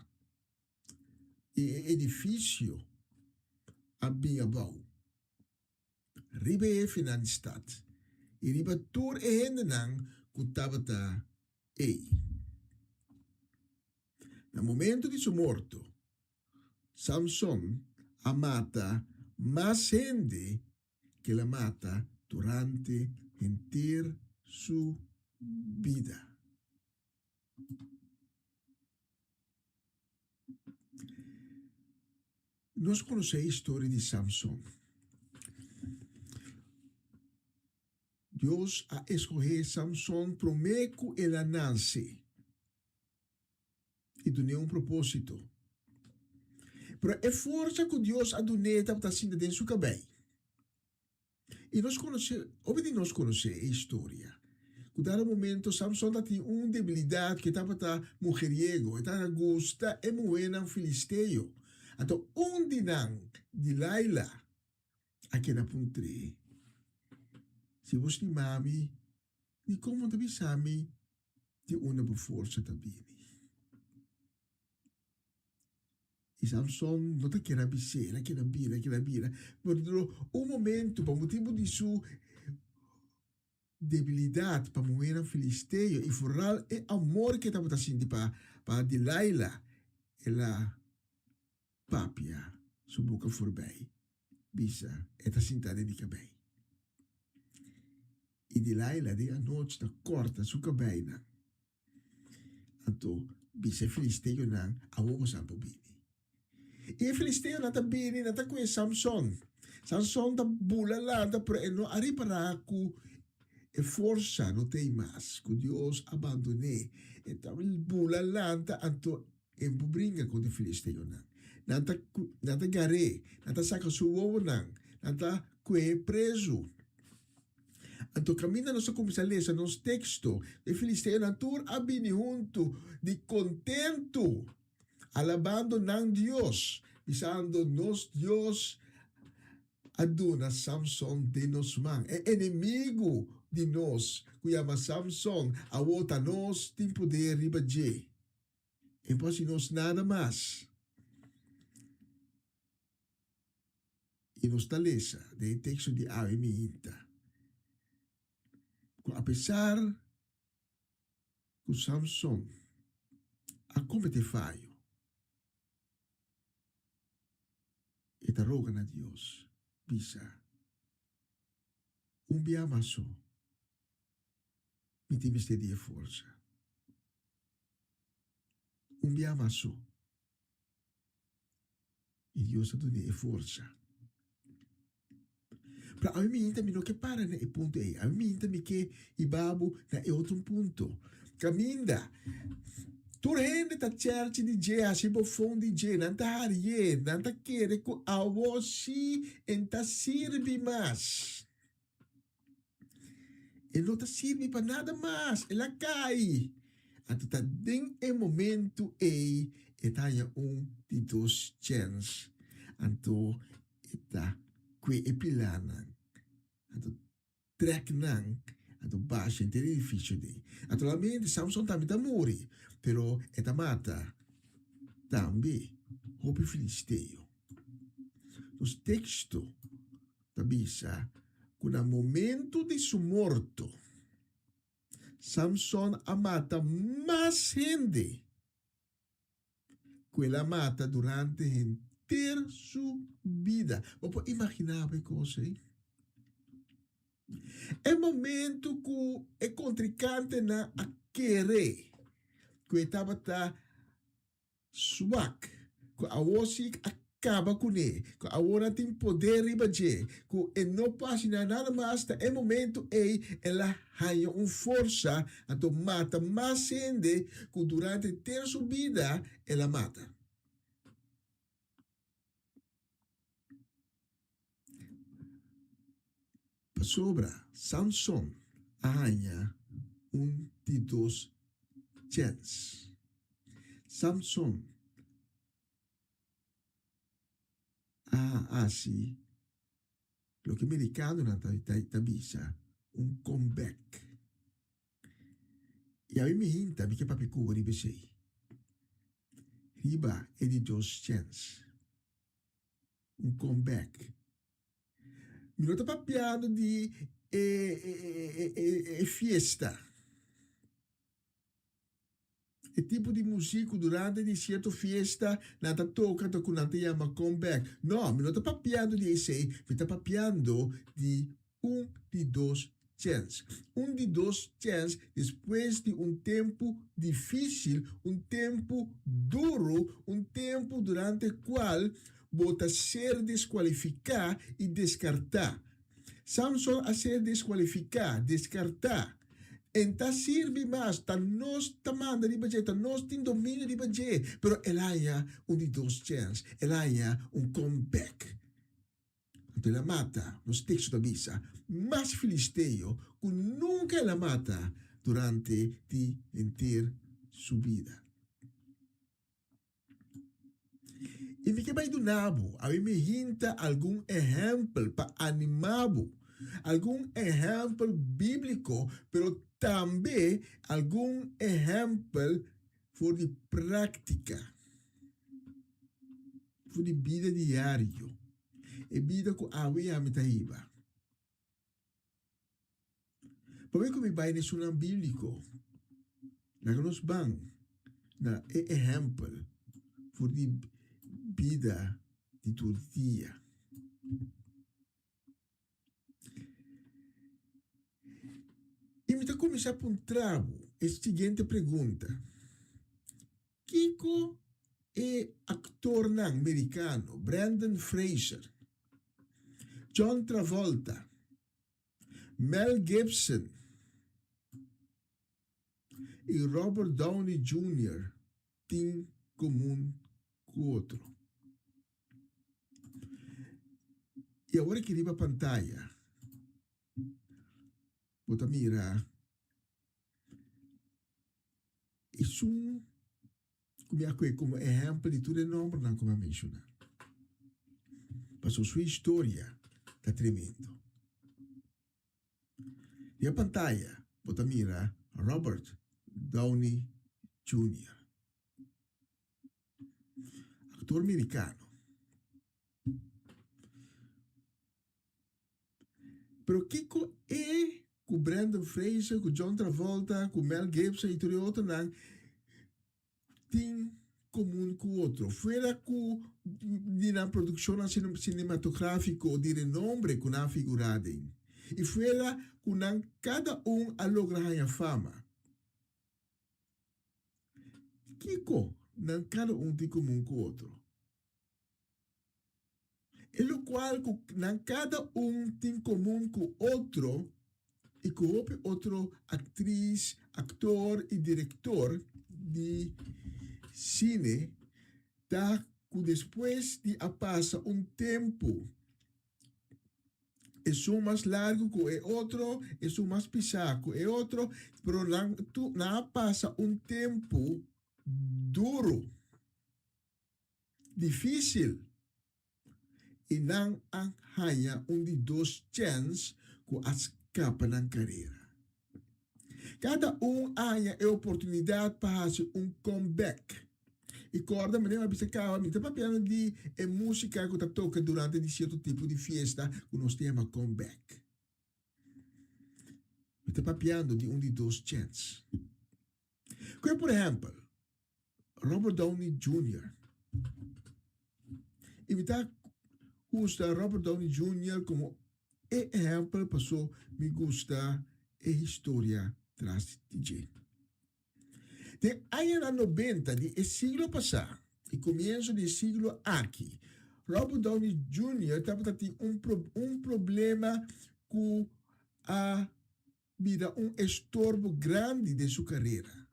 i e edifisio a bin abou. Riba e hefenan di stat i riba tur e hendenan ku tabata ei. Na momento di su morto, Samson a mata mas hende ku el a mata durante henter su bida. Nos konosé e historia di Samson. Dios a eskohé Samson promé ku el a nase i dun'é un propósito. Pero e forsa ku Dios a dun'é tabata sinta den su kabei. I nos konosé, hopi di nos konosé e historia, ku dado momento Samson ta tin un debilidat ku e tabata mujeriego, e tabata gusta e muhénan filisteo. Anto un di nan, Dilaila, a keda puntr'é, Si bo stima mi, dikon bo ta bisa mi di unda bo forsa ta bini? I Samson no ta kere a bis'é, el a keda bira, el a keda bira. Pero un momento, pa motibu di su debilidat pa muhénan filisteo i foral e amor ku e tabata sinti pa pa Delaila, el a papia su boka forbei, bisa, E ta sintá den mi kabei. I Delaila den anochi ta kòrta su kabeinan. Anto bisa e filisteonan, Awor bo sa por bini. I e filisteonan ta bini, nan ta kohe Samson. Samson ta bula lanta, pero e no a ripará ku e forsa no ta ei mas, ku Dios a bandon'é. E ta bula lanta, anto e por bringa kontra e filisteonan. Nan ta nan ta gar'é, nan ta saka su wowonan, nan ta kohe prezu. Anto kaminda nos a kuminsá lesa nos teksto, e filisteonan tur a bini huntu di kontentu, alabando nan Dios, bisando, Nos Dios a duna Samson den nos man. E enemigu di nos ku yama Samson awor ta nos tin poder riba dje. E por hasi nos nada mas. I nos ta lesa den e teksto di awe miinta ku apesar ku Samson a kometé fayo. E ta roga na Dios, bisa, Un bia mas so, mi tin mester di e forsa. Un bia mas so. I Dios a dun'é e forsa. Pero awe mi hinta mi no ke para na e punto ei. Awe mi hinta mi ke hiba bo na e otro punto. Kaminda tur hende ta chèrchi di dje, hasi bofon di dje, nan ta harié, nan ta kere ku awo sí en ta sirbi mas. E no ta sirbi pa nada mas, el a kai. Anto ta den e momento ei e ta haña un di dos chèns. Anto e ta kue e pilanan, anto trèk nan, anto basha henter e edifisio den. Naturalmente Samson tambe ta muri, pero e ta mata tambe hopi filisteo. Nos teksto ta bisa ku na momento di su morto, Samson a mata mas hende ku el a mata durante henter su bida. Bo por imaginá bo e kos ei? E momento ku e kontrinkantenan a kere ku e tabata Swak, ku awor si a kaba kuné, ku awor nan tin poder riba dje, ku e no por hasi nada mas, ta e momento ei el a haña un forsa anto mata mas hende ku durante henter su bida el a mata. Pasobra Samson a haña un di dos chèns. Samson a hasi loke merikanonan ta bisa un comeback. I awe mi hinta mi ke papia ku bo riba esei, riba e di dos chèns. Un comeback. Mi no ta papiando di e fiesta, e tipo di muziek ku durante di sierto fiesta nan ta toka anto ku nan ta yama comeback. No, mi no ta papiando di esei, mi ta papiando di un di dos chèns. Un di dos chèns despues di un tempu difísil, un tempu duru, un tempu durante kual bo ta ser deskualifiká i deskartá. Samson a ser deskualifiká, deskartá. En ta sirbi mas, ta nos ta manda riba dje, ta nos tin dominio riba dje, pero el a haña un di dos chèns, el a haña un comeback. Anto el a mata, nos teksto ta bisa, mas filisteo ku nunka el a mata durante di henter su bida. I mi ke bai duna bo awe mi hinta algun ehèmpel pa animá bo, algun ehèmpel bíbliko, pero tambe algun ehèmpel for di práktika. For di bida diario, e bida ku awe i ami ta hiba. Promé ku mi bai na esunnan bíbliko, laga nos ban na e ehèmpel for di bida di tur dia. I mi ta kuminsá puntra bo e siguiente pregunta, Kiko e aktornan merikano Brendan Fraser, John Travolta, Mel Gibson i Robert Downey Junior tin komun ku otro? I awor aki riba pantaya bo ta mira esun ku mi a kohe komo ehèmpel di tur e nòmbernan ku mi a menshoná. Pasobra su historia ta tremendo. Riba pantaya bo ta mira Robert Downey Junior. Actor mericano. Pero kico e cu Brendan Fraser, cu John Travolta, cu Mel Gibson y tur e otronan tin. komun ku otro? Fuera ku di nan produkshonnan sinematográfiko di renombre ku nan a figurá aden, i fuera ku nan kada un a logra haña fama, kiko nan kada un tin komun ku otro? E lokual ku nan kada un tin komun ku otro i ku hopi otro aktris, aktor i direktor di sine ta ku despues di a pasa un tempu esun mas largu ku e otro, esun mas pisá ku e otro, pero nan tur nan a pasa un tempu duru. Difísil i nan a haña un di dos chèns ku a skapa nan karera. Kada un a haña e oportunidat pa hasi un comeback. I kòrda manera mi a bisa kaba, mi ta papiando di e músika ku ta toka durante di sierto tipo di fiesta ku nos ta yama comeback. Mi ta papiando di un di dos chèns. Koe por ehèmpel, Robert Downey Junior. I mi ta gusta Robert Downey Junior komo e ehèmpel paso mi gusta e historia tras di dje. Den añanan nobenta di e siglo pasá i komienso di e siglo aki, Robert Downey Junior tabata tin un un problema ku a bira un estorbo grandi den su karera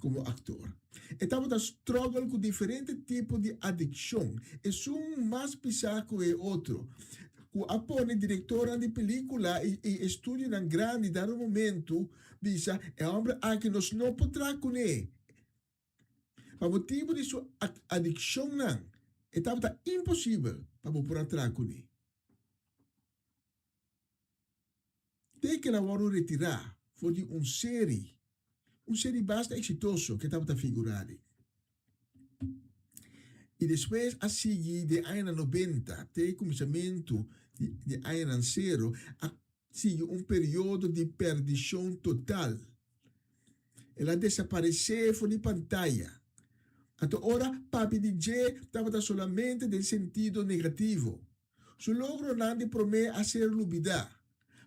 komo aktor. E tabata struggle ku diferente tipo di adikshon, esun mas pisá ku e otro, ku a pone direktornan di pelíkula i estudionan grandi dado momentu bisa e hòmber aki nos no por traha kuné. Pa motibu di su adikshonnan e tabata imposibel pa bo por a traha kuné. Te ke el a wòrdu retirá for di un seri, un seri basta eksitoso ke tabata figurá den. I despues a sigui den añanan nobenta te e kuminsamentu di añanan sero a sigui un periodo di perdishon total. El a desaparesé for di pantaya. Anto ora papia di dje tabata solamente den sentido negativo. Su logronan di promé a ser lubidá.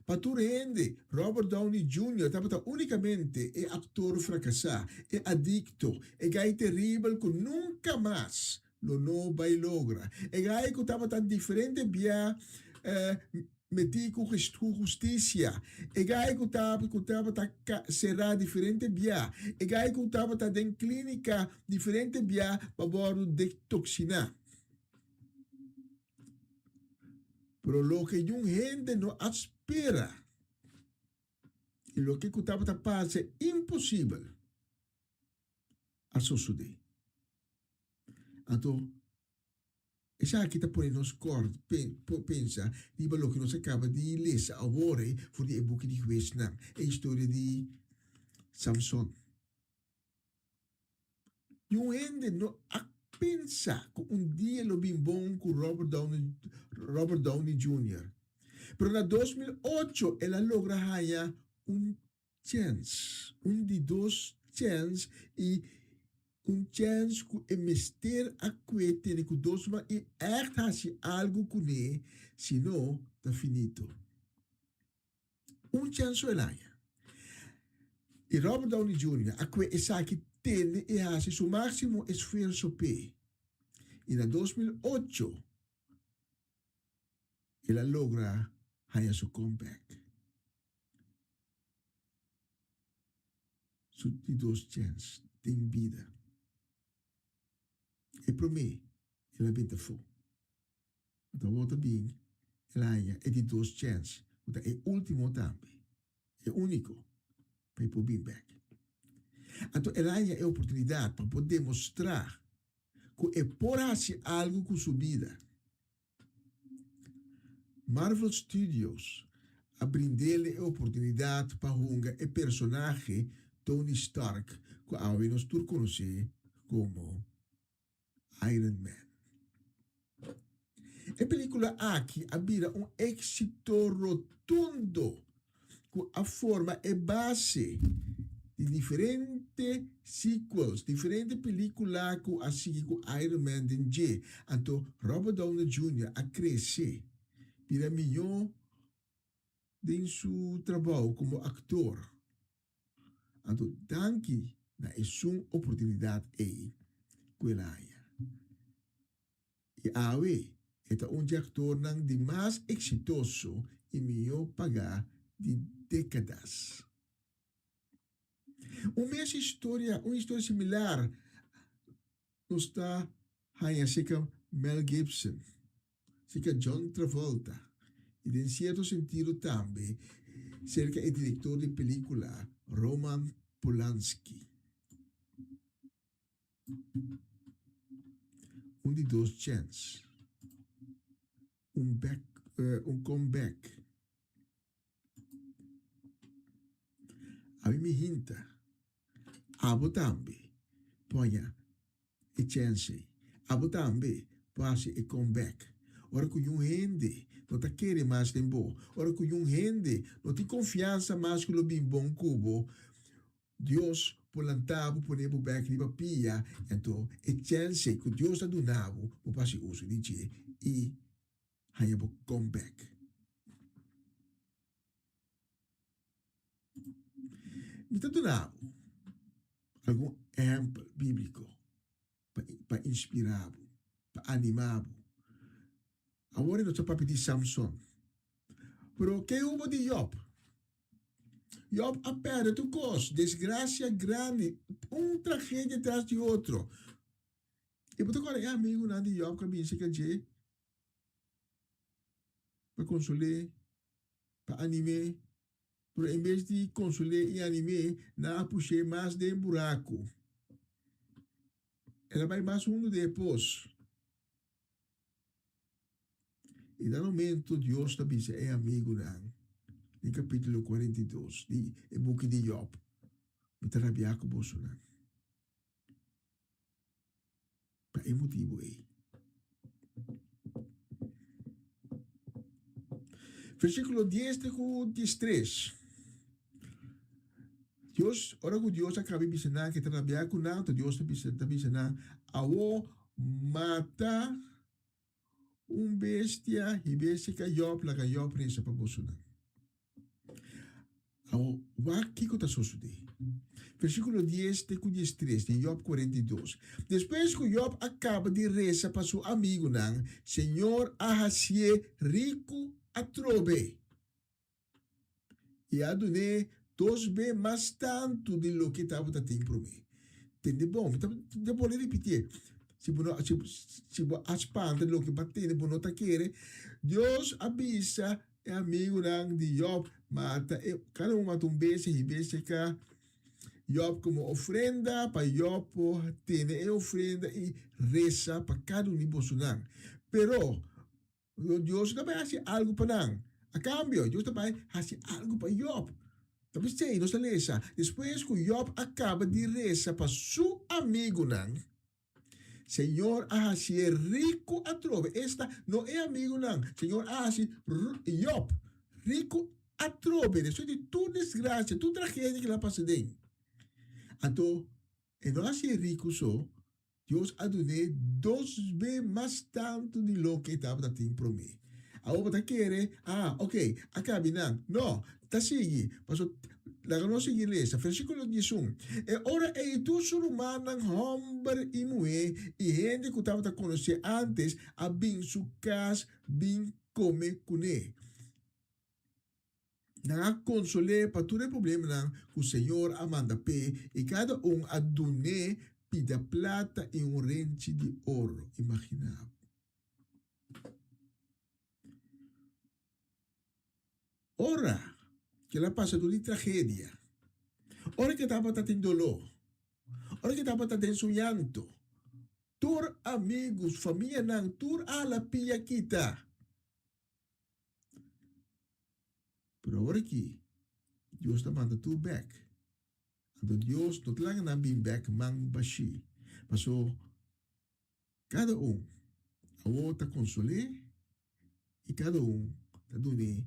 Pa tur hende, Robert Downey Junior tabata únikamente e aktor frakasá, e adikto, e gai teribel ku nunka mas lo no bai logra, e gai ku tabata diferente bia metí ku hustisia, e gai ku tabata será diferente bia, e gai ku tabata den klínika diferente bia pa wòrdu detoksiná. Pero loke niun hende no a spera i loke ku tabata parse imposibel a sosodé. Anto, esaki ta pone nos kòrda pensa riba loke nos a kaba di lesa awor for di e buki di Huesnan, e historia di Samson. Niun hende no a pensa ku un dia lo bin bon ku Robert Downey Robert Downey Junior. Pero na 2008 el a logra haña un chèns, un di dos chèns i un chèns ku e mester a kue tene ku dos man i ègt hasi algu kuné, sino ta finito. Un chèns so el haña. I Robert Downey Junior a kue esaki tende i hasi su máksimo esfuerso p'e. I na 2008 el a logra haña su comeback. Su di dos chèns den bida. E promé el a benta afó. Anto awor ta bin el haña e di dos chèns, ku ta e último tambe, e úniko, pa e por bin bèk. Anto el haña e oportunidat pa por demostrá ku e por hasi algu ku su bida. Marvel Studios a brind'el e oportunidat pa hunga e personahe Tony Stark, ku awe nos tur konosé komo Iron Man. E pelíkula aki a bira un éksito rotundo ku a forma e base di. Di diferente sequels, diferente película ku a sigui ku Iron Man den dje. Anto Robert Downey Jr. a krese bira mihó den su trabou komo aktor. Anto danki na esun oportunidat ei ku el a haña. I awe e ta un dje aktornan di mas eksitoso i mihó pagá di dékadas. Un mes historia, un historia similar nos ta haña serka Mel Gibson, serka John Travolta i den sierto sentido tambe serka e direktor di pelíkula Roman Polanski. Un di dos chèns, un back, un comeback. Ami mi hinta, abo tambe por haña e chèns ei. Abo tambe por hasi e comeback. Ora ku yun hende no ta kere mas den bo, ora ku yun hende no tin konfiansa mas ku lo bin bon ku bo, Dios por lanta bo, pone bo bek riba pia, anto e chèns ei ku Dios a duna bo, bo por hasi uso di dje i haña bo comeback. Mi ta duna bo algun ehèmpel bíbliko pa inspirá bo, pa animá bo. Awor nos ta papia di Samson. Pero ke hubo di Jòb? Jòb a pèrdè tur kos, desgrasia grandi, un tragedia tras di otro. I bo ta kòrda e amigunan di Jòb ku a bini serka dje pa konsol'é, pa anim'é? Pero en bes di konsol'é i anim'é, nan a push'é mas den buraku. El a bai mas hundu den e pos. I na momento Dios ta bisa e amigunan den kapítulo 42 di e buki di Jòb, Mi ta rabiá ku bosonan. Pa e motibu ei. Versíkulo 10 te ku 13. Dios, ora ku Dios a kaba di bisa nan ke ta rabiá ku nan, anto Dios ta bisa, ta bisa nan, Awor mata un bestia i bestia ka Jòb, laga Jòb resa pa bosonan. Awor, wak kiko ta sosodé. Versíkulo dies te ku diestres di Jòb 42. Despues ku Jòb a kaba di resa pa su amigunan, Señor a hasié riku atrobe i a dun'é dos be mas tantu di loke tabata tin promé. Tende bon, mi ta bolbe ripitié. Si bo no, si, si bo a spanta di loke bo a tende, bo no ta kere. Dios a bisa E amigunan di Jòb mata e, kada un mata un bestia i bestia ka Jòb komo ofrenda, pa Jòb por tene e ofrenda i resa pa kada un di bosonan. Pero, Dios no ta bai hasi algu pa nan. A kambio, Dios ta bai hasi algu pa Jòb. Ta p'esei nos ta lesa, Despues ku Jòb a kaba di resa pa su amigunan, Señor a hacié rico atrobe. Esta, no e amigunan. Señor a haci Job rico atrobe despues di tur desgracia, tur tragedia cu el a pasa den. Anto, e no a hacié rico so, Dios a dun'é dos be mas tanto di loke e tabata tin promé. Awor bo ta kere, ah, ok, a kabi nan. No, ta sigui. Paso, laga nos sigui lesa. Versíkulo 11, E ora ei tur su rumannan hòmber i muhé i hende ku tabata konosé ántes a bin su kas bin kome kuné. Nan a konsol'é pa tur e problemanan ku Señor a manda p'e i kada un a dun'é pida plata i un renchi di oro. Imaginá bo. Ora ku el a pasa dor di tragedia, ora ku e tabata tin doló, ora ku e tabata den su yanto, tur amigu, famianan, tur a hala pia kita. Pero awor aki, Dios ta manda tur bek. Anto Dios no ta laga nan bin bek man bashí, paso Kada un awor ta konsol'é i kada un ta dun'é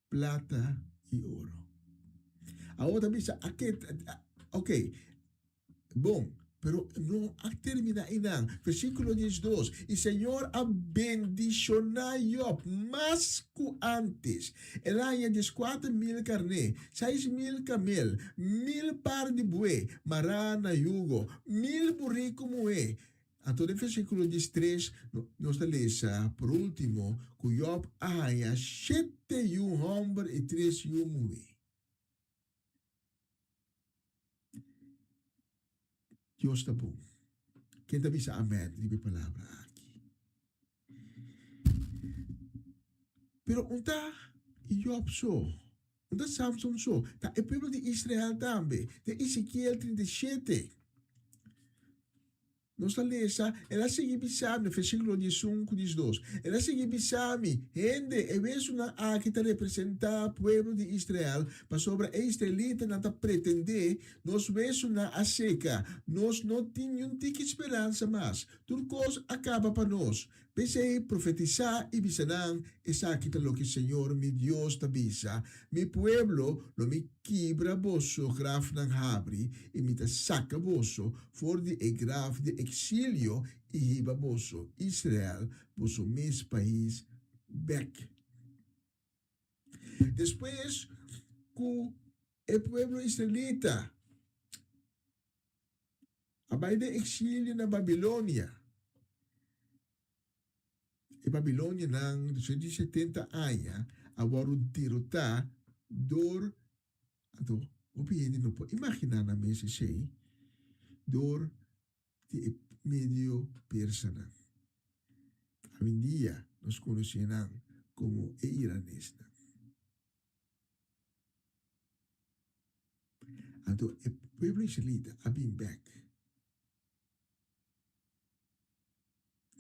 plata i oro. Awor ta bisa, Ok, bon, pero no a terminá einan. Versíkulo 12, I Señor a bendishoná Job mas ku ántes. El a haña 14.000 karné, 6.000 kamel, 1.000 par di bué mará na yugo, 1.000 buriku muhé. Anto den versíkulo 13 nos ta lesa por último ku Job a haña shete yu hòmber i tres yu muhé. Dios ta bon. Ken ta bisa amen riba e palabra aki? Pero un ta Job so, un ta Samson so, ta e pueblo di Israel tambe. Den Ezekiel 37. Nos ta lesa, El a sigui bisa mi, versíkulo 11 ku 12, El a sigui bisa mi, Hende, e wesunan aki ta representá pueblo di Israel, pasobra e israelitanan ta pretendé, Nos wesunan a seka, nos no tin niun tiki speransa mas, tur kos a kaba pa nos. P'esei, profetisá i bisa nan, Esaki ta loke señor mi Dios ta bisa, Mi pueblo, lo mi kibra boso grafnan habri, i mi ta saka boso for di e graf di eksilio i hiba boso, Israel, boso mes pais bèk. Despues ku e pueblo israelita a bai den eksilio na Babilonia. E babilonianan despues di 70 aña a wòrdu derotá dor, anto hopi hende no por imaginá nan mes esei, dor di e medio persanan. Awendia nos konosé nan komo e iranesnan. Anto e pueblo israelita a bin bek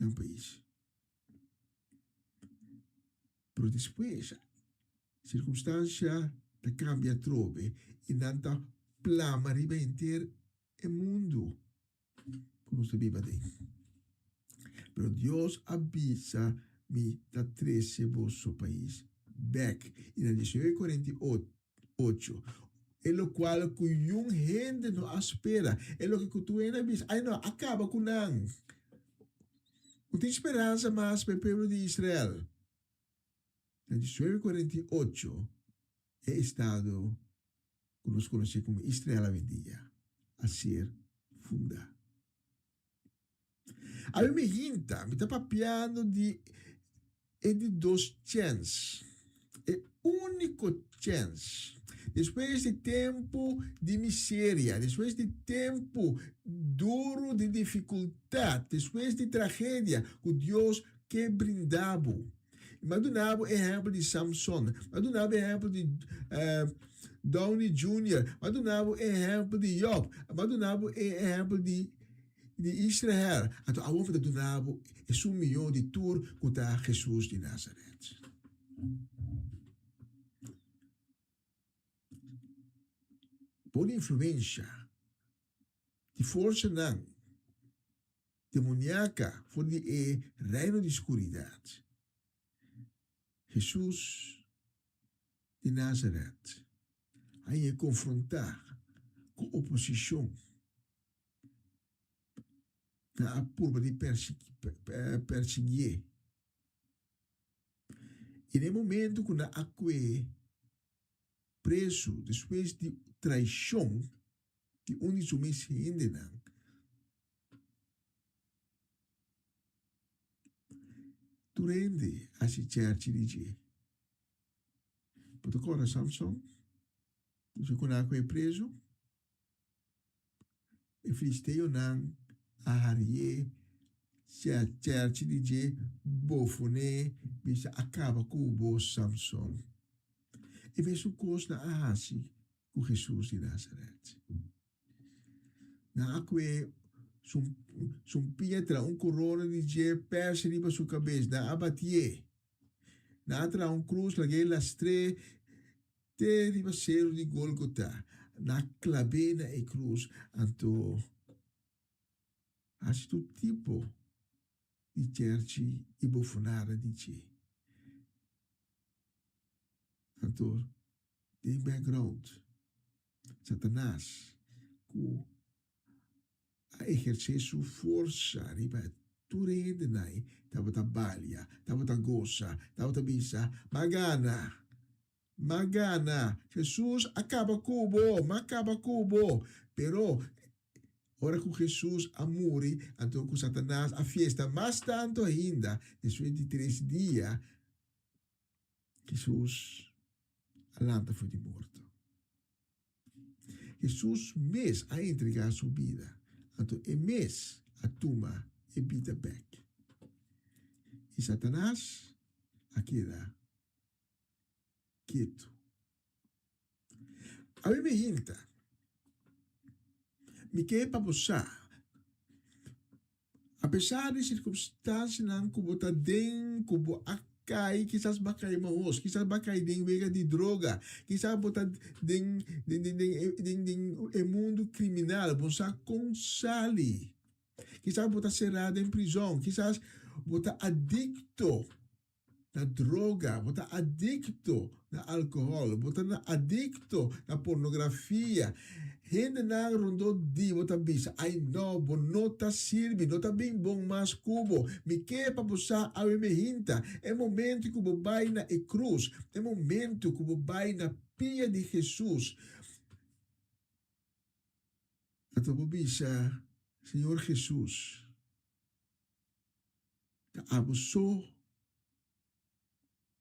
nan pais. Pero despues sirkunstansia ta kambia atrobe i nan ta plama riba henter e mundu ku nos ta biba aden. Pero Dios a bisa, Mi ta trese boso pais bek. I na 1948, e lokual ku yun hende no a spera, e loke ku tur hende a bisa, Ai no, a kaba ku nan! No tin speransa mas pa e pueblo di Israel. Na 1948, e estado ku nos konosé komo Israel awendia a ser fundá. Awe mi hinta, mi ta papiando di e di dos chèns, e úniko chèns. Despues di tempu di miseria, despues di tempu duru di difikultat, despues di tragedia ku Dios ke brinda bo. Mi a duna bo ehèmpel di Samson, mi a duna bo ehèmpel di Downey Junior, mi a duna bo ehèmpel di Job, mi a duna bo ehèmpel di di Israel. Anto awor mi ta duna bo esun mihó di tur ku ta Hesus di Nazaret. Por influensha di forsanan demoniaka for di e reino di skuridat, Hesus di Nazaret a hañ'é konfrontá ku oposishon. Nan a purba di persiguié. I na e momentu ku nan a kue presu despues di traishon di un di su mes hendenan, tur hende a hasi chèrchi di dje. Bo ta kòrda Samson, despues ku nan a kue presu? E filisteonan a harié chèrchi di dje bofoné, bisa, A kaba ku bo, Samson! E mesun kos nan a hasi ku Hesus di Nazaret. Nan a kue sumpiña traha un korona di dje pèrsha riba su kabes, nan a batié. Nan a traha un krus, lag'é lastr'é te riba seru di Golgota. Nan a klab'é na e krus. Anto hasi tur tipo di chèrchi i bofonada di dje. Anto den background, Satanas. ku a ehersé su forsa riba tur e hendenan ei tabata balia, tabata gosa, tabata bisa, M'a gana! M'a gana! Hesus a kaba ku bo! M'a kaba ku bo! Pero, ora ku Hesus a muri, anto ku Satanas a fiesta mas tantu ainda, despues di tres dia, Hesus a lanta for di morto. Hesus mes a entregá su bida, anto e mes a tuma e bida bèk. I Satanas a keda ketu. Awe mi hinta, mi ke pa bo sa, apesar di sirkunstansianan ku bo ta den, ku bo a kai, kisas bo a kai mahos, kisas bo a kai den wega di droga, kisas bo ta den den den den den e mundu kriminal, bo sa kon sali, kisas bo ta será den prizòn, kisas bo ta adikto. na droga, bo ta adikto na alkohòl, bo ta adikto na pornografia. Hendenan rondó di bo ta bisa, Ai no, bo no ta sirbi, no ta bin bon mas ku bo. Mi ke pa bo sa awe mi hinta. E momento ku bo bai na e krus, e momento ku bo bai na pia di Hesus, anto bo bisa, Señor Hesus, Ta abo so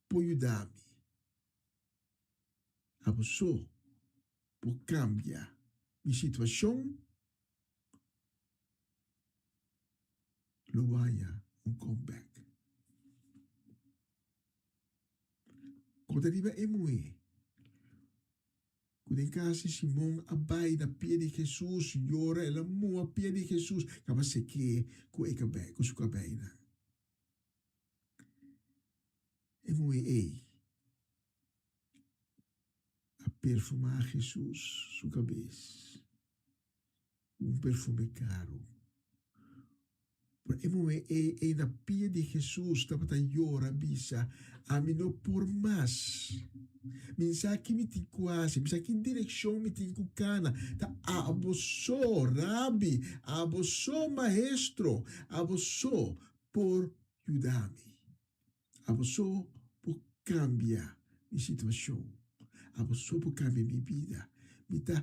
por yuda mi. Abo so por kambia mi situashon. Lo bo haña un comeback. Konta riba e muhé. Ku den kas di Simon a bai na pia di Hesus yora, el a muha pia di Hesus, kaba sek'é ku e kabei, ku su kabeinan. E muhé ei a perfumá Hesus su kabes ku un perfume karu. Pero e muhé ei ei na pia di Hesus tabata yora bisa, Ami no por mas. Mi sa ki mi tin ku hasi, mi sa ki direkshon mi tin ku kana. Ta abo so, Rabi, abo so, Maestro, abo so por yuda mi. Abo so por kambia mi situashon. Abo so por kambia mi bida. Mi ta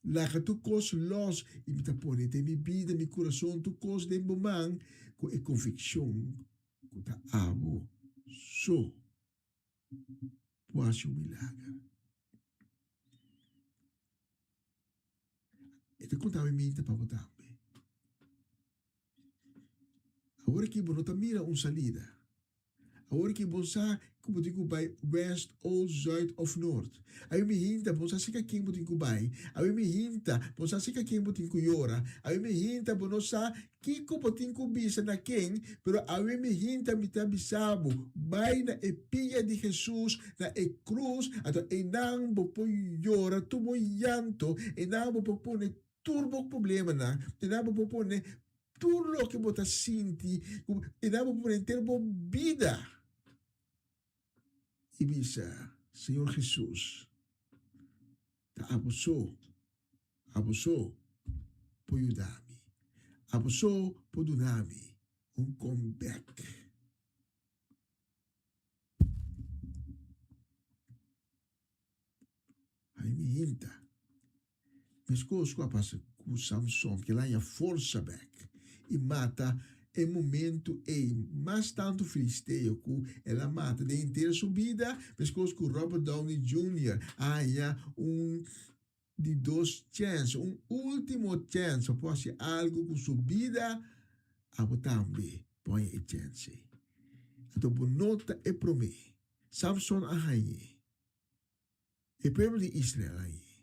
Laga tur kos lòs i mi ta pone den mi bida, mi kurason, tur kos den bo man ku e konvikshon ku ta abo so por hasi un milager. E ta konta mi minta pa bo tambe. Awor aki bo no ta mira un salida. Awor ki bo sa ku bo tin ku bai west, oost, zuid of noord. Awe mi hinta bo sa si ka ken bo tin ku bai. Awe mi hinta bo sa si ka ken bo tin ku yora. Awe mi hinta bo no sa kiko bo tin ku bisa na ken, pero awe mi hinta mi ta bisa bo, bai na e pia di Jesus na e krus, anto einan bo por yora tur bo yanto, einan bo por pone tur bo problemanan, einan bo por pone Tur loke bo ta sinti ku e nan bo por henter bo bida i bisa, Señor Jesus, ta abo so, abo so por yuda mi, abo so por duna mi un comeback. Ai mi hinta. Meskos ku a pasa ku Samson, kel a haña forsa bèk i mata e momentu ei mas tantu filisteo ku el a mata den henter su bida, meskos ku Robert Downey Junior a haña un di dos chèns, un último chèns pa por hasi algu ku su bida, abo tambe por haña e chèns ei. Anto bo no ta e promé. Samson a hañ'é. E pueblo di Israel a hañ'é.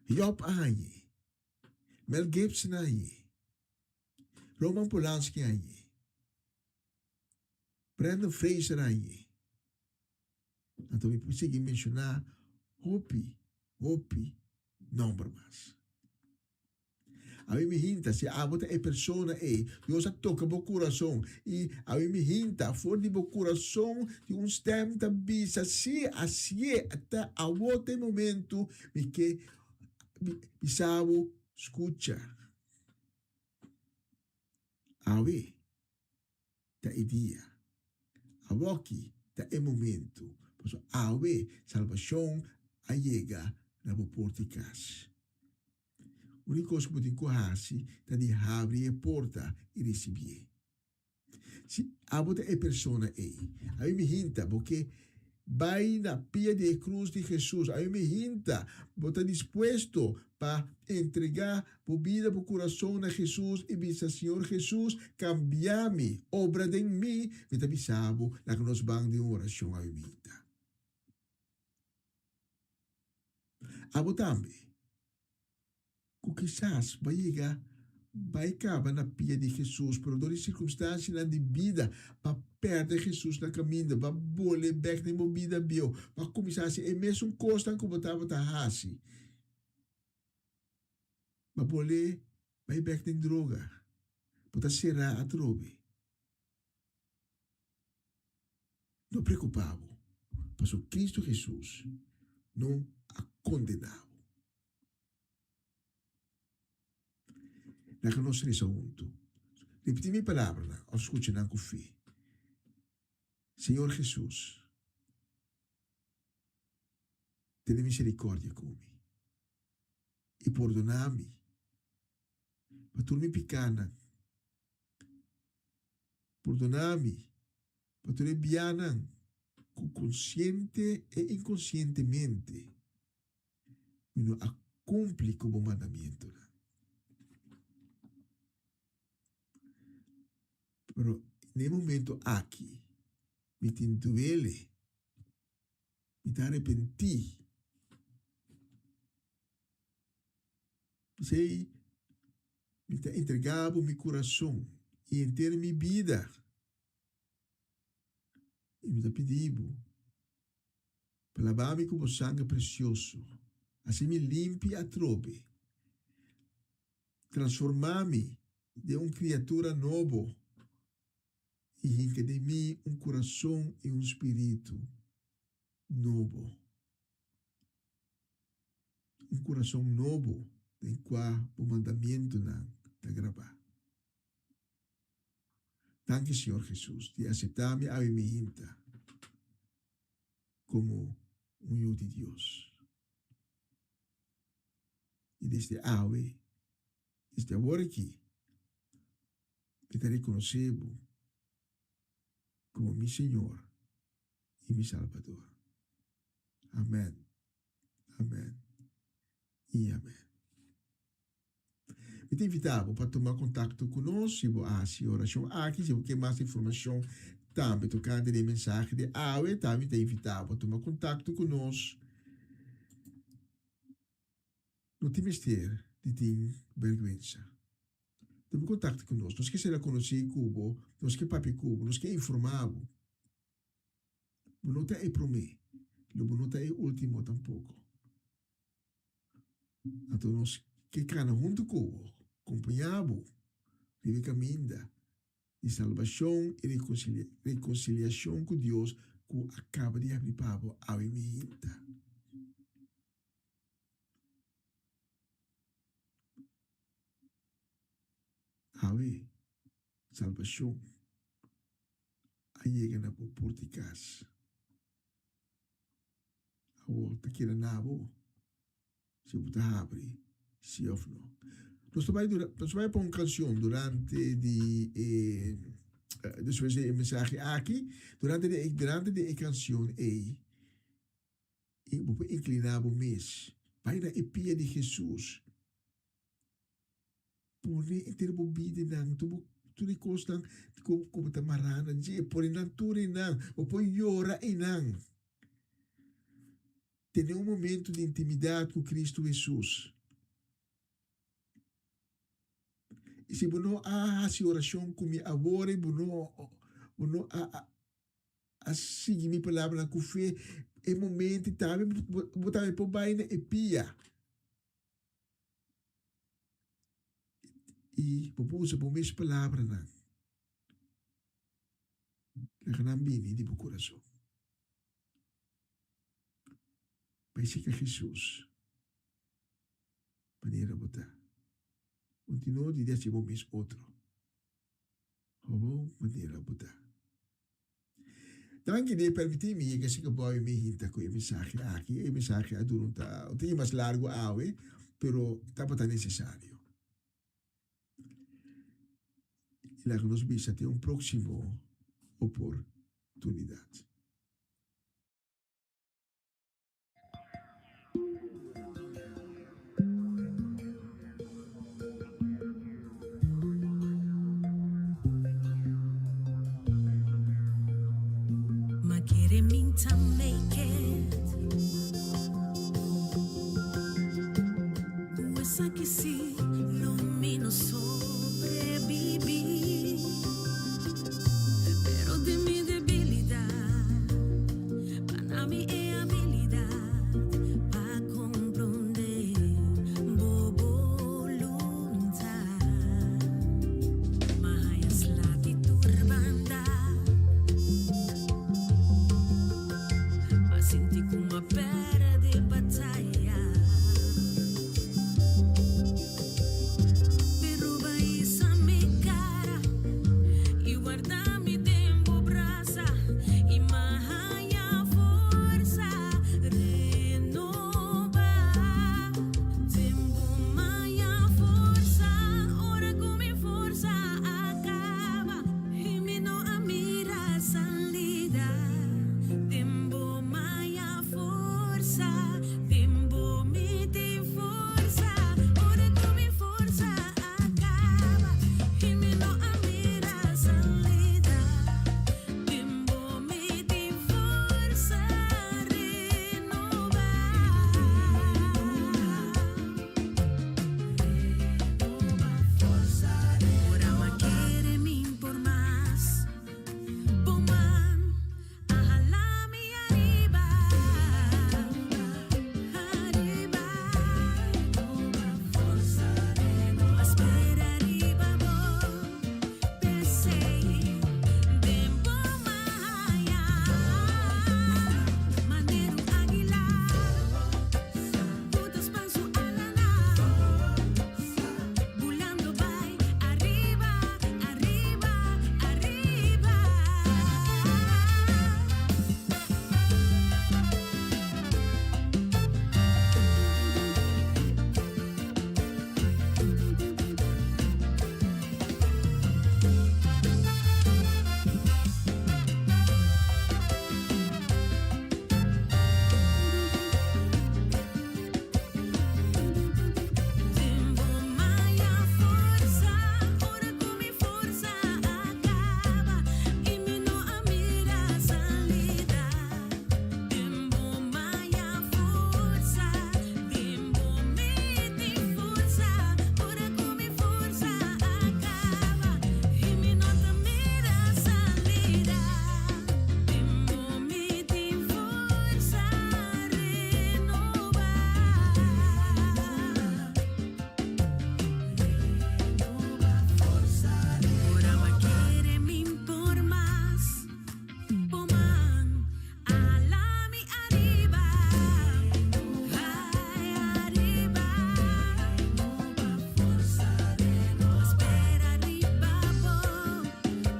Job a hañ'é. Mel Gibson a hañ'é. Roman Polanski a hañ'é. Brendan Fraser a hañ'é. Anto mi por sigui menshoná hopi, hopi nòmber mas. Awe mi hinta, si abo ta e persona ei, Dios a toka bo kurason, i awe mi hinta, for di bo kurason tin un stèm ta bisa, Si, asié, ta awo ta e momentu, mi ke. bisa bo, skucha. Awe ta e dia. Awoki ta e momento. Pasobra awe salbashon a yega na bo porta di kas. Úniko kos ku bo tin ku hasi ta di habri e porta i risibié. Si abo ta e persona ei, ami mi hinta bo ke bai na pia di e krus di Hesus. Ami mi hinta bo ta dispuesto pa entregá bo bida, bo kurason na Hesus i bisa, Señor Hesus, kambia mi, obra den mi. Mi ta bisa bo, laga nos ban den un orashon ami mi hinta. Abo tambe, ku kisas bo a yega bai kaba na pia di Hesus, pero dor di sirkunstansianan di bida bo a pèrdè Hesus na kaminda, bo a bolbe bèk den bo bida bieu, bo a kuminsá hasi e mesun kosnan ku bo tabata hasi. Bo a bolbe bai bèk den droga, bo ta será atrobe. No preokupá bo, pasobra Kristu Hesus no a kondená bo. Laga nos resa huntu. Ripití mi palabranan òf skucha nan ku fe. Señor Hesus, tene miserikòrdia ku mi i pordoná mi pa tur mi pikánan. Pordoná mi pa tur e bianan ku konsiente e inkonsientemente mi no a kumpli ku bo mandamientonan. Pero na e momento aki mi tin duele, mi ta arepentí. P'esei mi ta entregá bo mi kurason i henter mi bida, i mi ta pidi bo pa labá mi ku bo sanger presioso, hasi mi limpi atrobe, transformá mi den un kriatura nobo i hinka den mi un kurason i un spiritu nobo. Un kurason nobo den kua bo mandamientunan ta grabá. Danki Señor Jesus di aseptá mi awe mi hinta komo un yu di Dios. I desde awe, desde awor aki, mi ta rekonosé bo komo mi Señor i mi Salbador. Amen, amen i amen. Mi ta invitá bo pa tuma kontakto ku nos si bo a hasi e orashon aki. Si bo ke mas informashon tambe tokante di e mensahe di awe, tambe mi ta invitá bo tuma kontakto ku nos. No tin mester di tin bèrgwensa. Tuma kontakto ku nos. Nos ke sera konosí ku bo, nos ke papia ku bo, nos ke informá bo. Bo no ta e promé, lo bo no ta e último tampoko. Anto nos ke kana huntu ku bo, kompañá bo riba e kaminda di salbashon i rekonsiliashon ku Dios ku a kaba di habri pa bo awe mihinta. Awe, salbashon a yega na bo porta di kas. Awor ta keda na bo si bo ta habri si of no. Nos ta bai dura, nos ta bai pon un cancion durante di e despues di e mensahe aki, durante di e durante di e cancion ei i bo por inclina bo mes bai na e pia di Jesus. Pone henter bo bidanan, tur bo tur e kosnan ku ku bo ta mará na dje, pone nan tur einan. Bo por yora einan. Tene un momento di intimidat ku Kristu Hesus. I si bo no a hasi orashon ku mi awor i bo no bo no a a sigui mi palabranan ku fe, e momento tambe bo tambe por bai na e pia. I bo por usa bo mes palabranan. Laga nan bini di bo kurason. Bai sika Hesus. Manera bo ta. Continua di deci bo mes otro. Gewoon manera bo ta. Danki di permiti mi yega si bo mi hinta ku e mensahe aki. E mensahe a dura un ta un tiki mas largo awe, pero tabata necesario. I laga nos bisa te un proximo oportunidad. Ma kere min ta make it. Ku esaki si lo mi no sobreviví. Pero den mi debilidad. Pa na mi e abilidad pa comprende bo boluntad. Ma haya sla di tur banda. Ma sinti cu m'a perde bataya. Pero b'a hisa mi cara y warda mi den bo brasa y m'a haña forsa renobá. Den bo m'a haña forsa ora ku mi forsa a kaba i mi no a mira salida. Den bo m'a haña forsa, den bo mi tin forsa ora ku mi forsa a kaba i mi no a mira salida. Den bo mi tin forsa renobá. Renoba forsa. Ora m'a kere mi por mas. Bo man a hala mi ariba. Ariba. Renoba forsa. Renoba. Spera riba bo. P'esei den bo m'a haña. Manera un águila. Ku ta span su alanan. Bulando bai ariba, ariba, ariba. Den bo m'a haña forsa ora ku mi forsa a kaba i mi no a mira salida. Den bo m'a haña forsa, den bo mi tin forsa ora ku mi forsa a kaba i mi no ta mira salida. Den bo mi tin forsa renobá. Renoba forsa. Ora m'a kere mi por mas. Bo man a hala mi ariba. Ai, ariba. Renoba forsa. Renoba. Spera riba bo.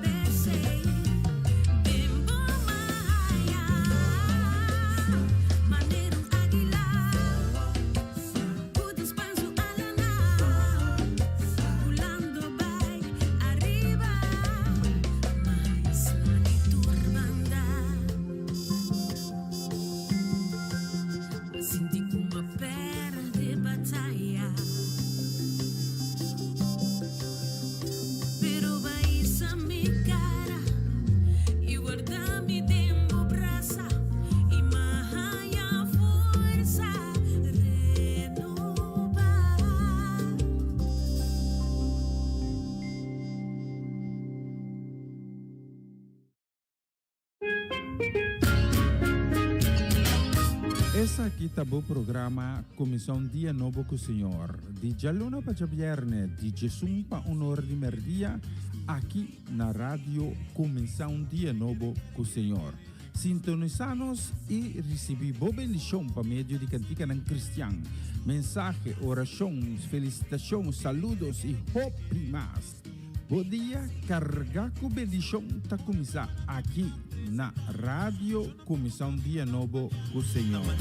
P'esei den bo m'a haña. Manera un águila. Ku ta span su alanan. Bulando bai ariba. M'a haña sla di tur banda. M'a sinti ku m'a perde bataya. Pero b'a hisa mi kara i warda mi den bo brasa i m'a haña forsa renobá. Esaki ta bo programa Kuminsá un Dia Nobo ku Señor, di djaluna pa djabièrnè di djesun pa un or di mèrdia, aki na Radio Kuminsá un Dia Nobo ku Señor. Sintonisá nos i risibí bo bendishon pa medio di kantikanan kristian, mensahe, orashon, felisitashon, saludos i hopi mas. Bo dia kargá ku bendishon ta kuminsá aki na Radio Kuminsá un Dia Nobo ku Señor.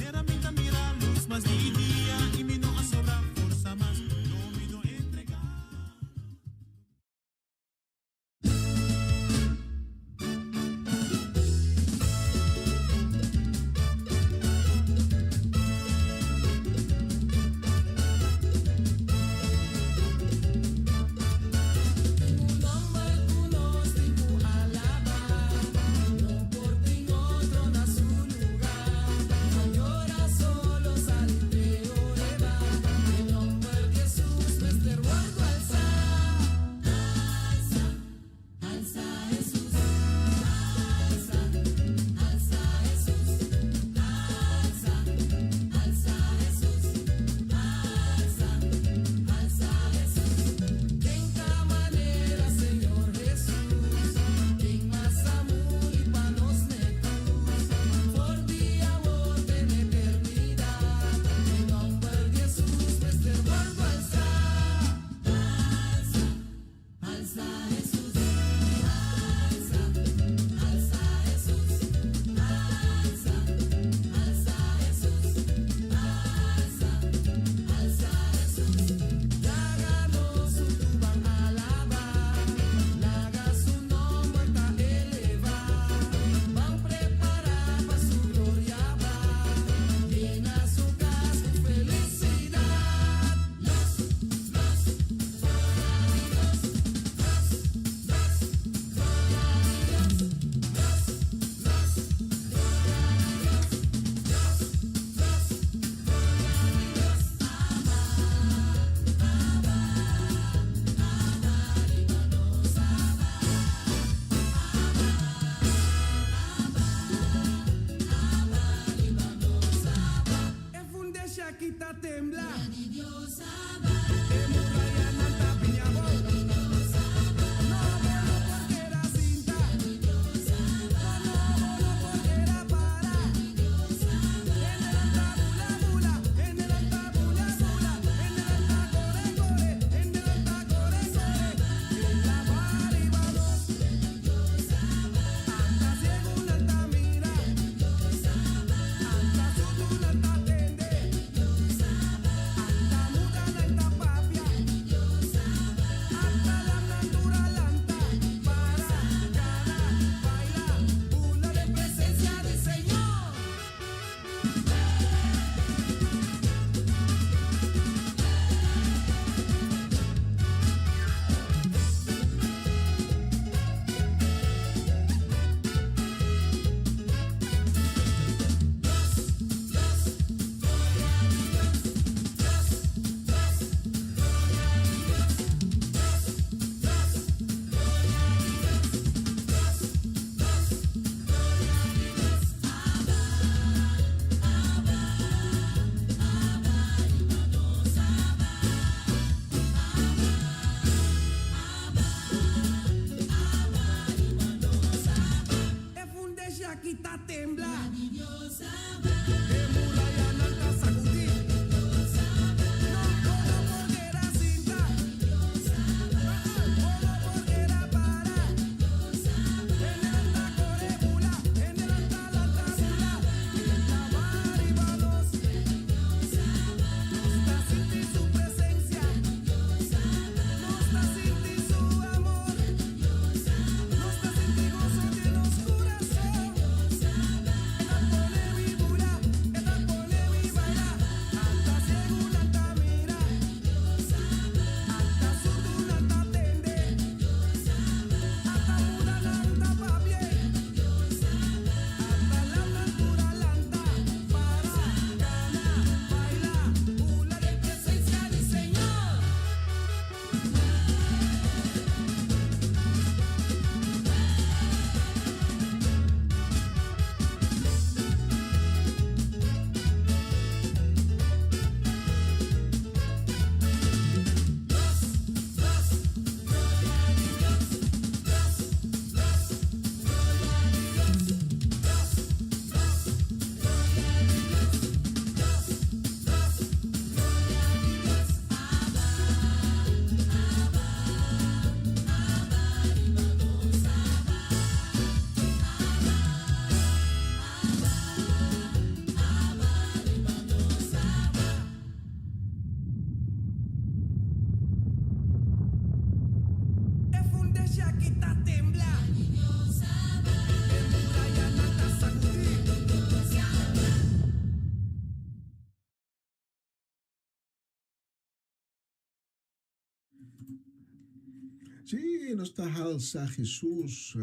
Sí, nos ta halsa Jesus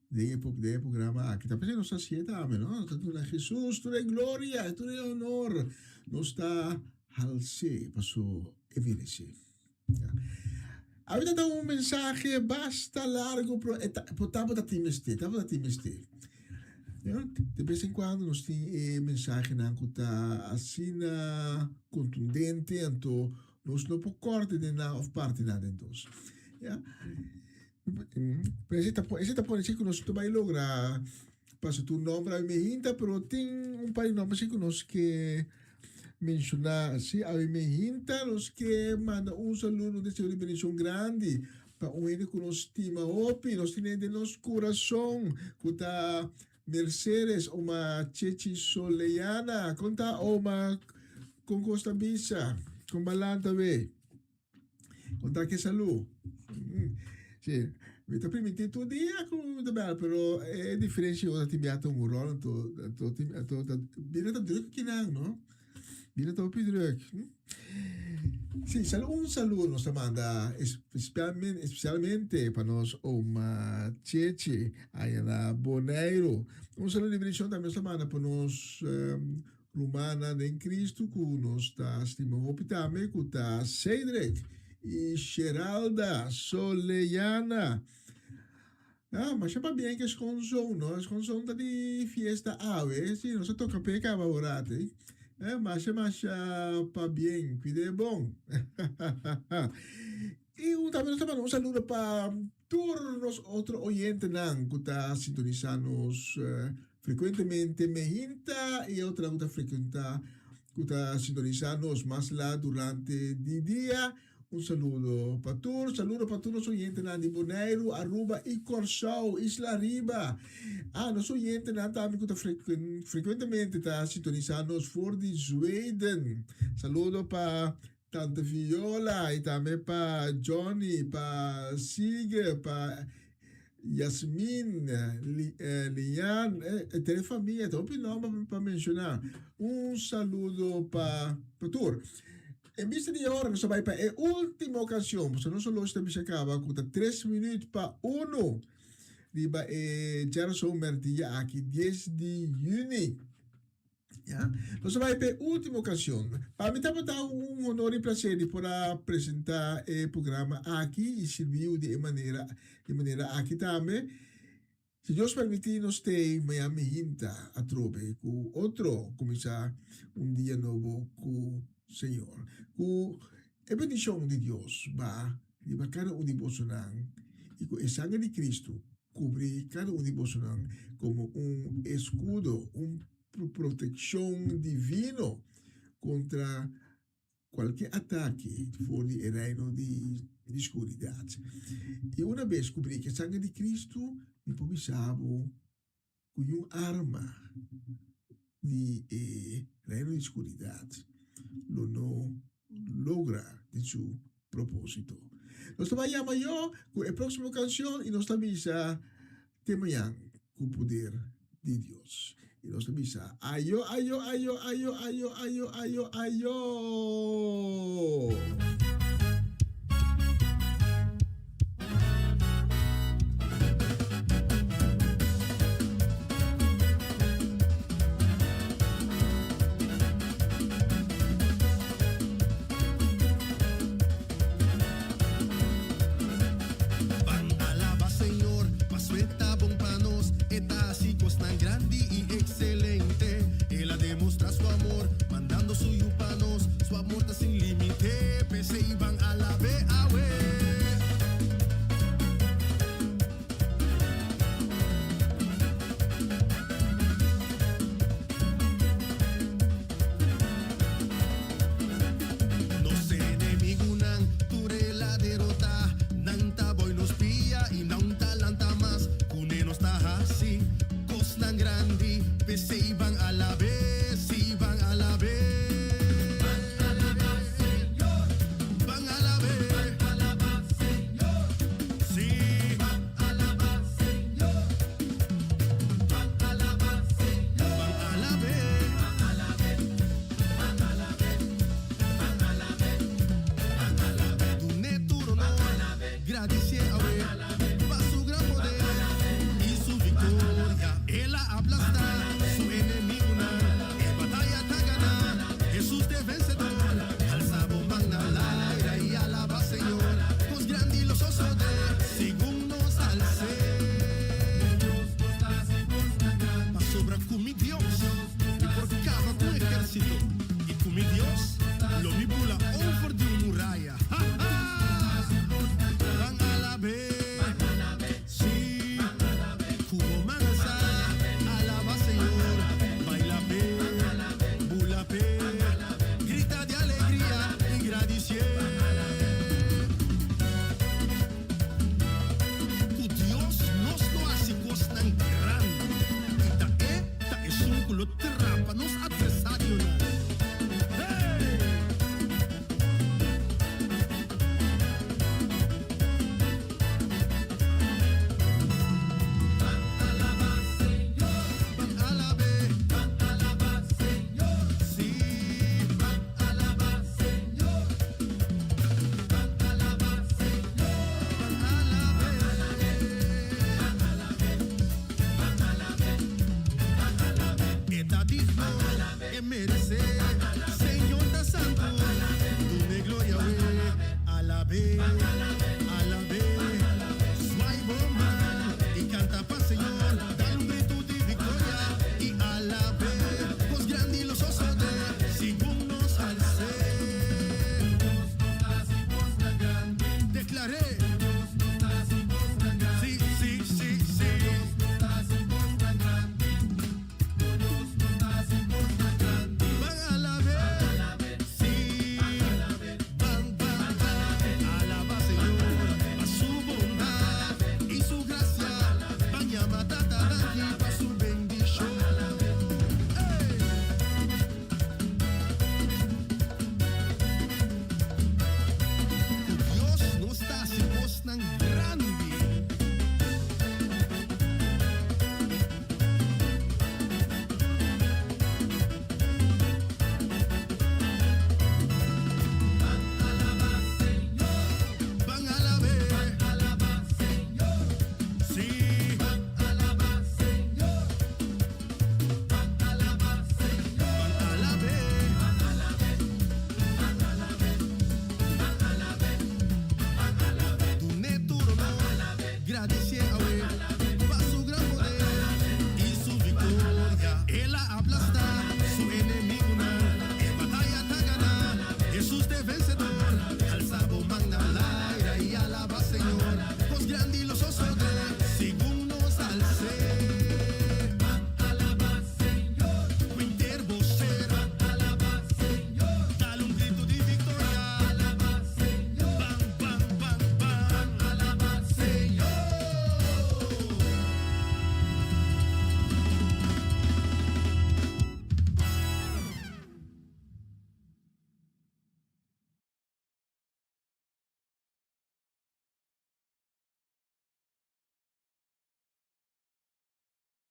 den e den e programa aki. Ta p'esei nos ta hasié tambe, no? Nos ta duna Jesus tur e gloria, tur e honor. Nos ta hals'é paso e meresé. Awita ta un mensahe basta largo, pero e ta, pero tabata tin mester, tabata tin mester. De bes en cuando nos tin e mensahenan cu ta asina contundente, anto nos no por corta den nan of parti nan den dos. Ya. Pero ese ta, ese ta pone si cu nos ta bay logra pasa tur nomber awe me hinta, pero tin un par di nomber si cu nos ke menciona. Si awe me hinta nos ke manda un saludo, un deseo di bendicion grandi pa un hende cu nos stima hopi, nos tene den nos curason, cu ta Mercedes Oma Chechi Soleana. Con ta Oma? Con cos ta bisa? Con balanta we? Con ta ke salu? Si, mi ta primintí tur dia ku mi ta bel, pero e diferensia ora tin biaha ta un ròl, anto anto tin anto ta bira ta drùk kinan, no? Bira ta hopi drùk. Si, salu un saludo nos ta manda especialmente especialmente pa nos oma Cheche aya na Boneiru. Un saludo di bendishon tambe nos ta manda pa nos Rumannan den Cristo cu nos ta stima hopi tambe cu ta Cedric y Sheralda Soleyana. Ah, masha pabien cu e schoonzoon, no? E schoonzoon ta di fiesta awe. Si, nos a toca p'e caba horat, eh. Eh, masha, masha pabien. Cuid'e bon. Y un tambe nos ta manda un saludo pa tur nos otro oyentenan cu ta sintonisa nos Frekuentemente me hinta i e otronan ku ta frekuentá ku ta sintonisá nos mas lat durante di dia. Un saludo pa tur. Saludo pa tur nos oyentenan di Boneiru, Aruba i Kòrsou, Isla Riba. Ah, nos oyentenan tambe ku ta frekuentemente ta sintonisá nos for di Zweden. Saludo pa Tante Viola i tambe pa Johnny, pa Sige, pa Yasmin, Lian, e tres famia, ta hopi nomber pa menciona. Un saludo pa pa tur. En bista di e ora nos ta bai pa e ultimo cancion, pasobra nos horloge ta bisa caba cu ta tres minuut pa uno riba e djarason merdia aki, dies di juni. Ya. Nos a bai p'e último ocasion. Pa mi tabata un honor i placer di por a presentá e programa aki i sirbiu di e manera di manera aki tambe. Si Dios permití nos stay mañan mihinta atrobe ku otro kuminsá un dia nobo ku Señor. Ku e bendishon di Dios ba riba kada un di bosonan i ku e sangre di Cristo Kubrí kada un di bosonan komo un eskudo, un protekshon divino kontra kualke atake for di e reino di skuridat. I una bes kubrí ku e sanger di Kristu, mi por bisa bo ku niun arma di e reino di skuridat lo no logra den su propósito. Nos ta bai yama yo ku e próksimo kanshon i nos ta bisa te mañan ku poder di Dios. I nos ta bisa ayo, ayo, ayo, ayo, ayo, ayo, ayo, ayo.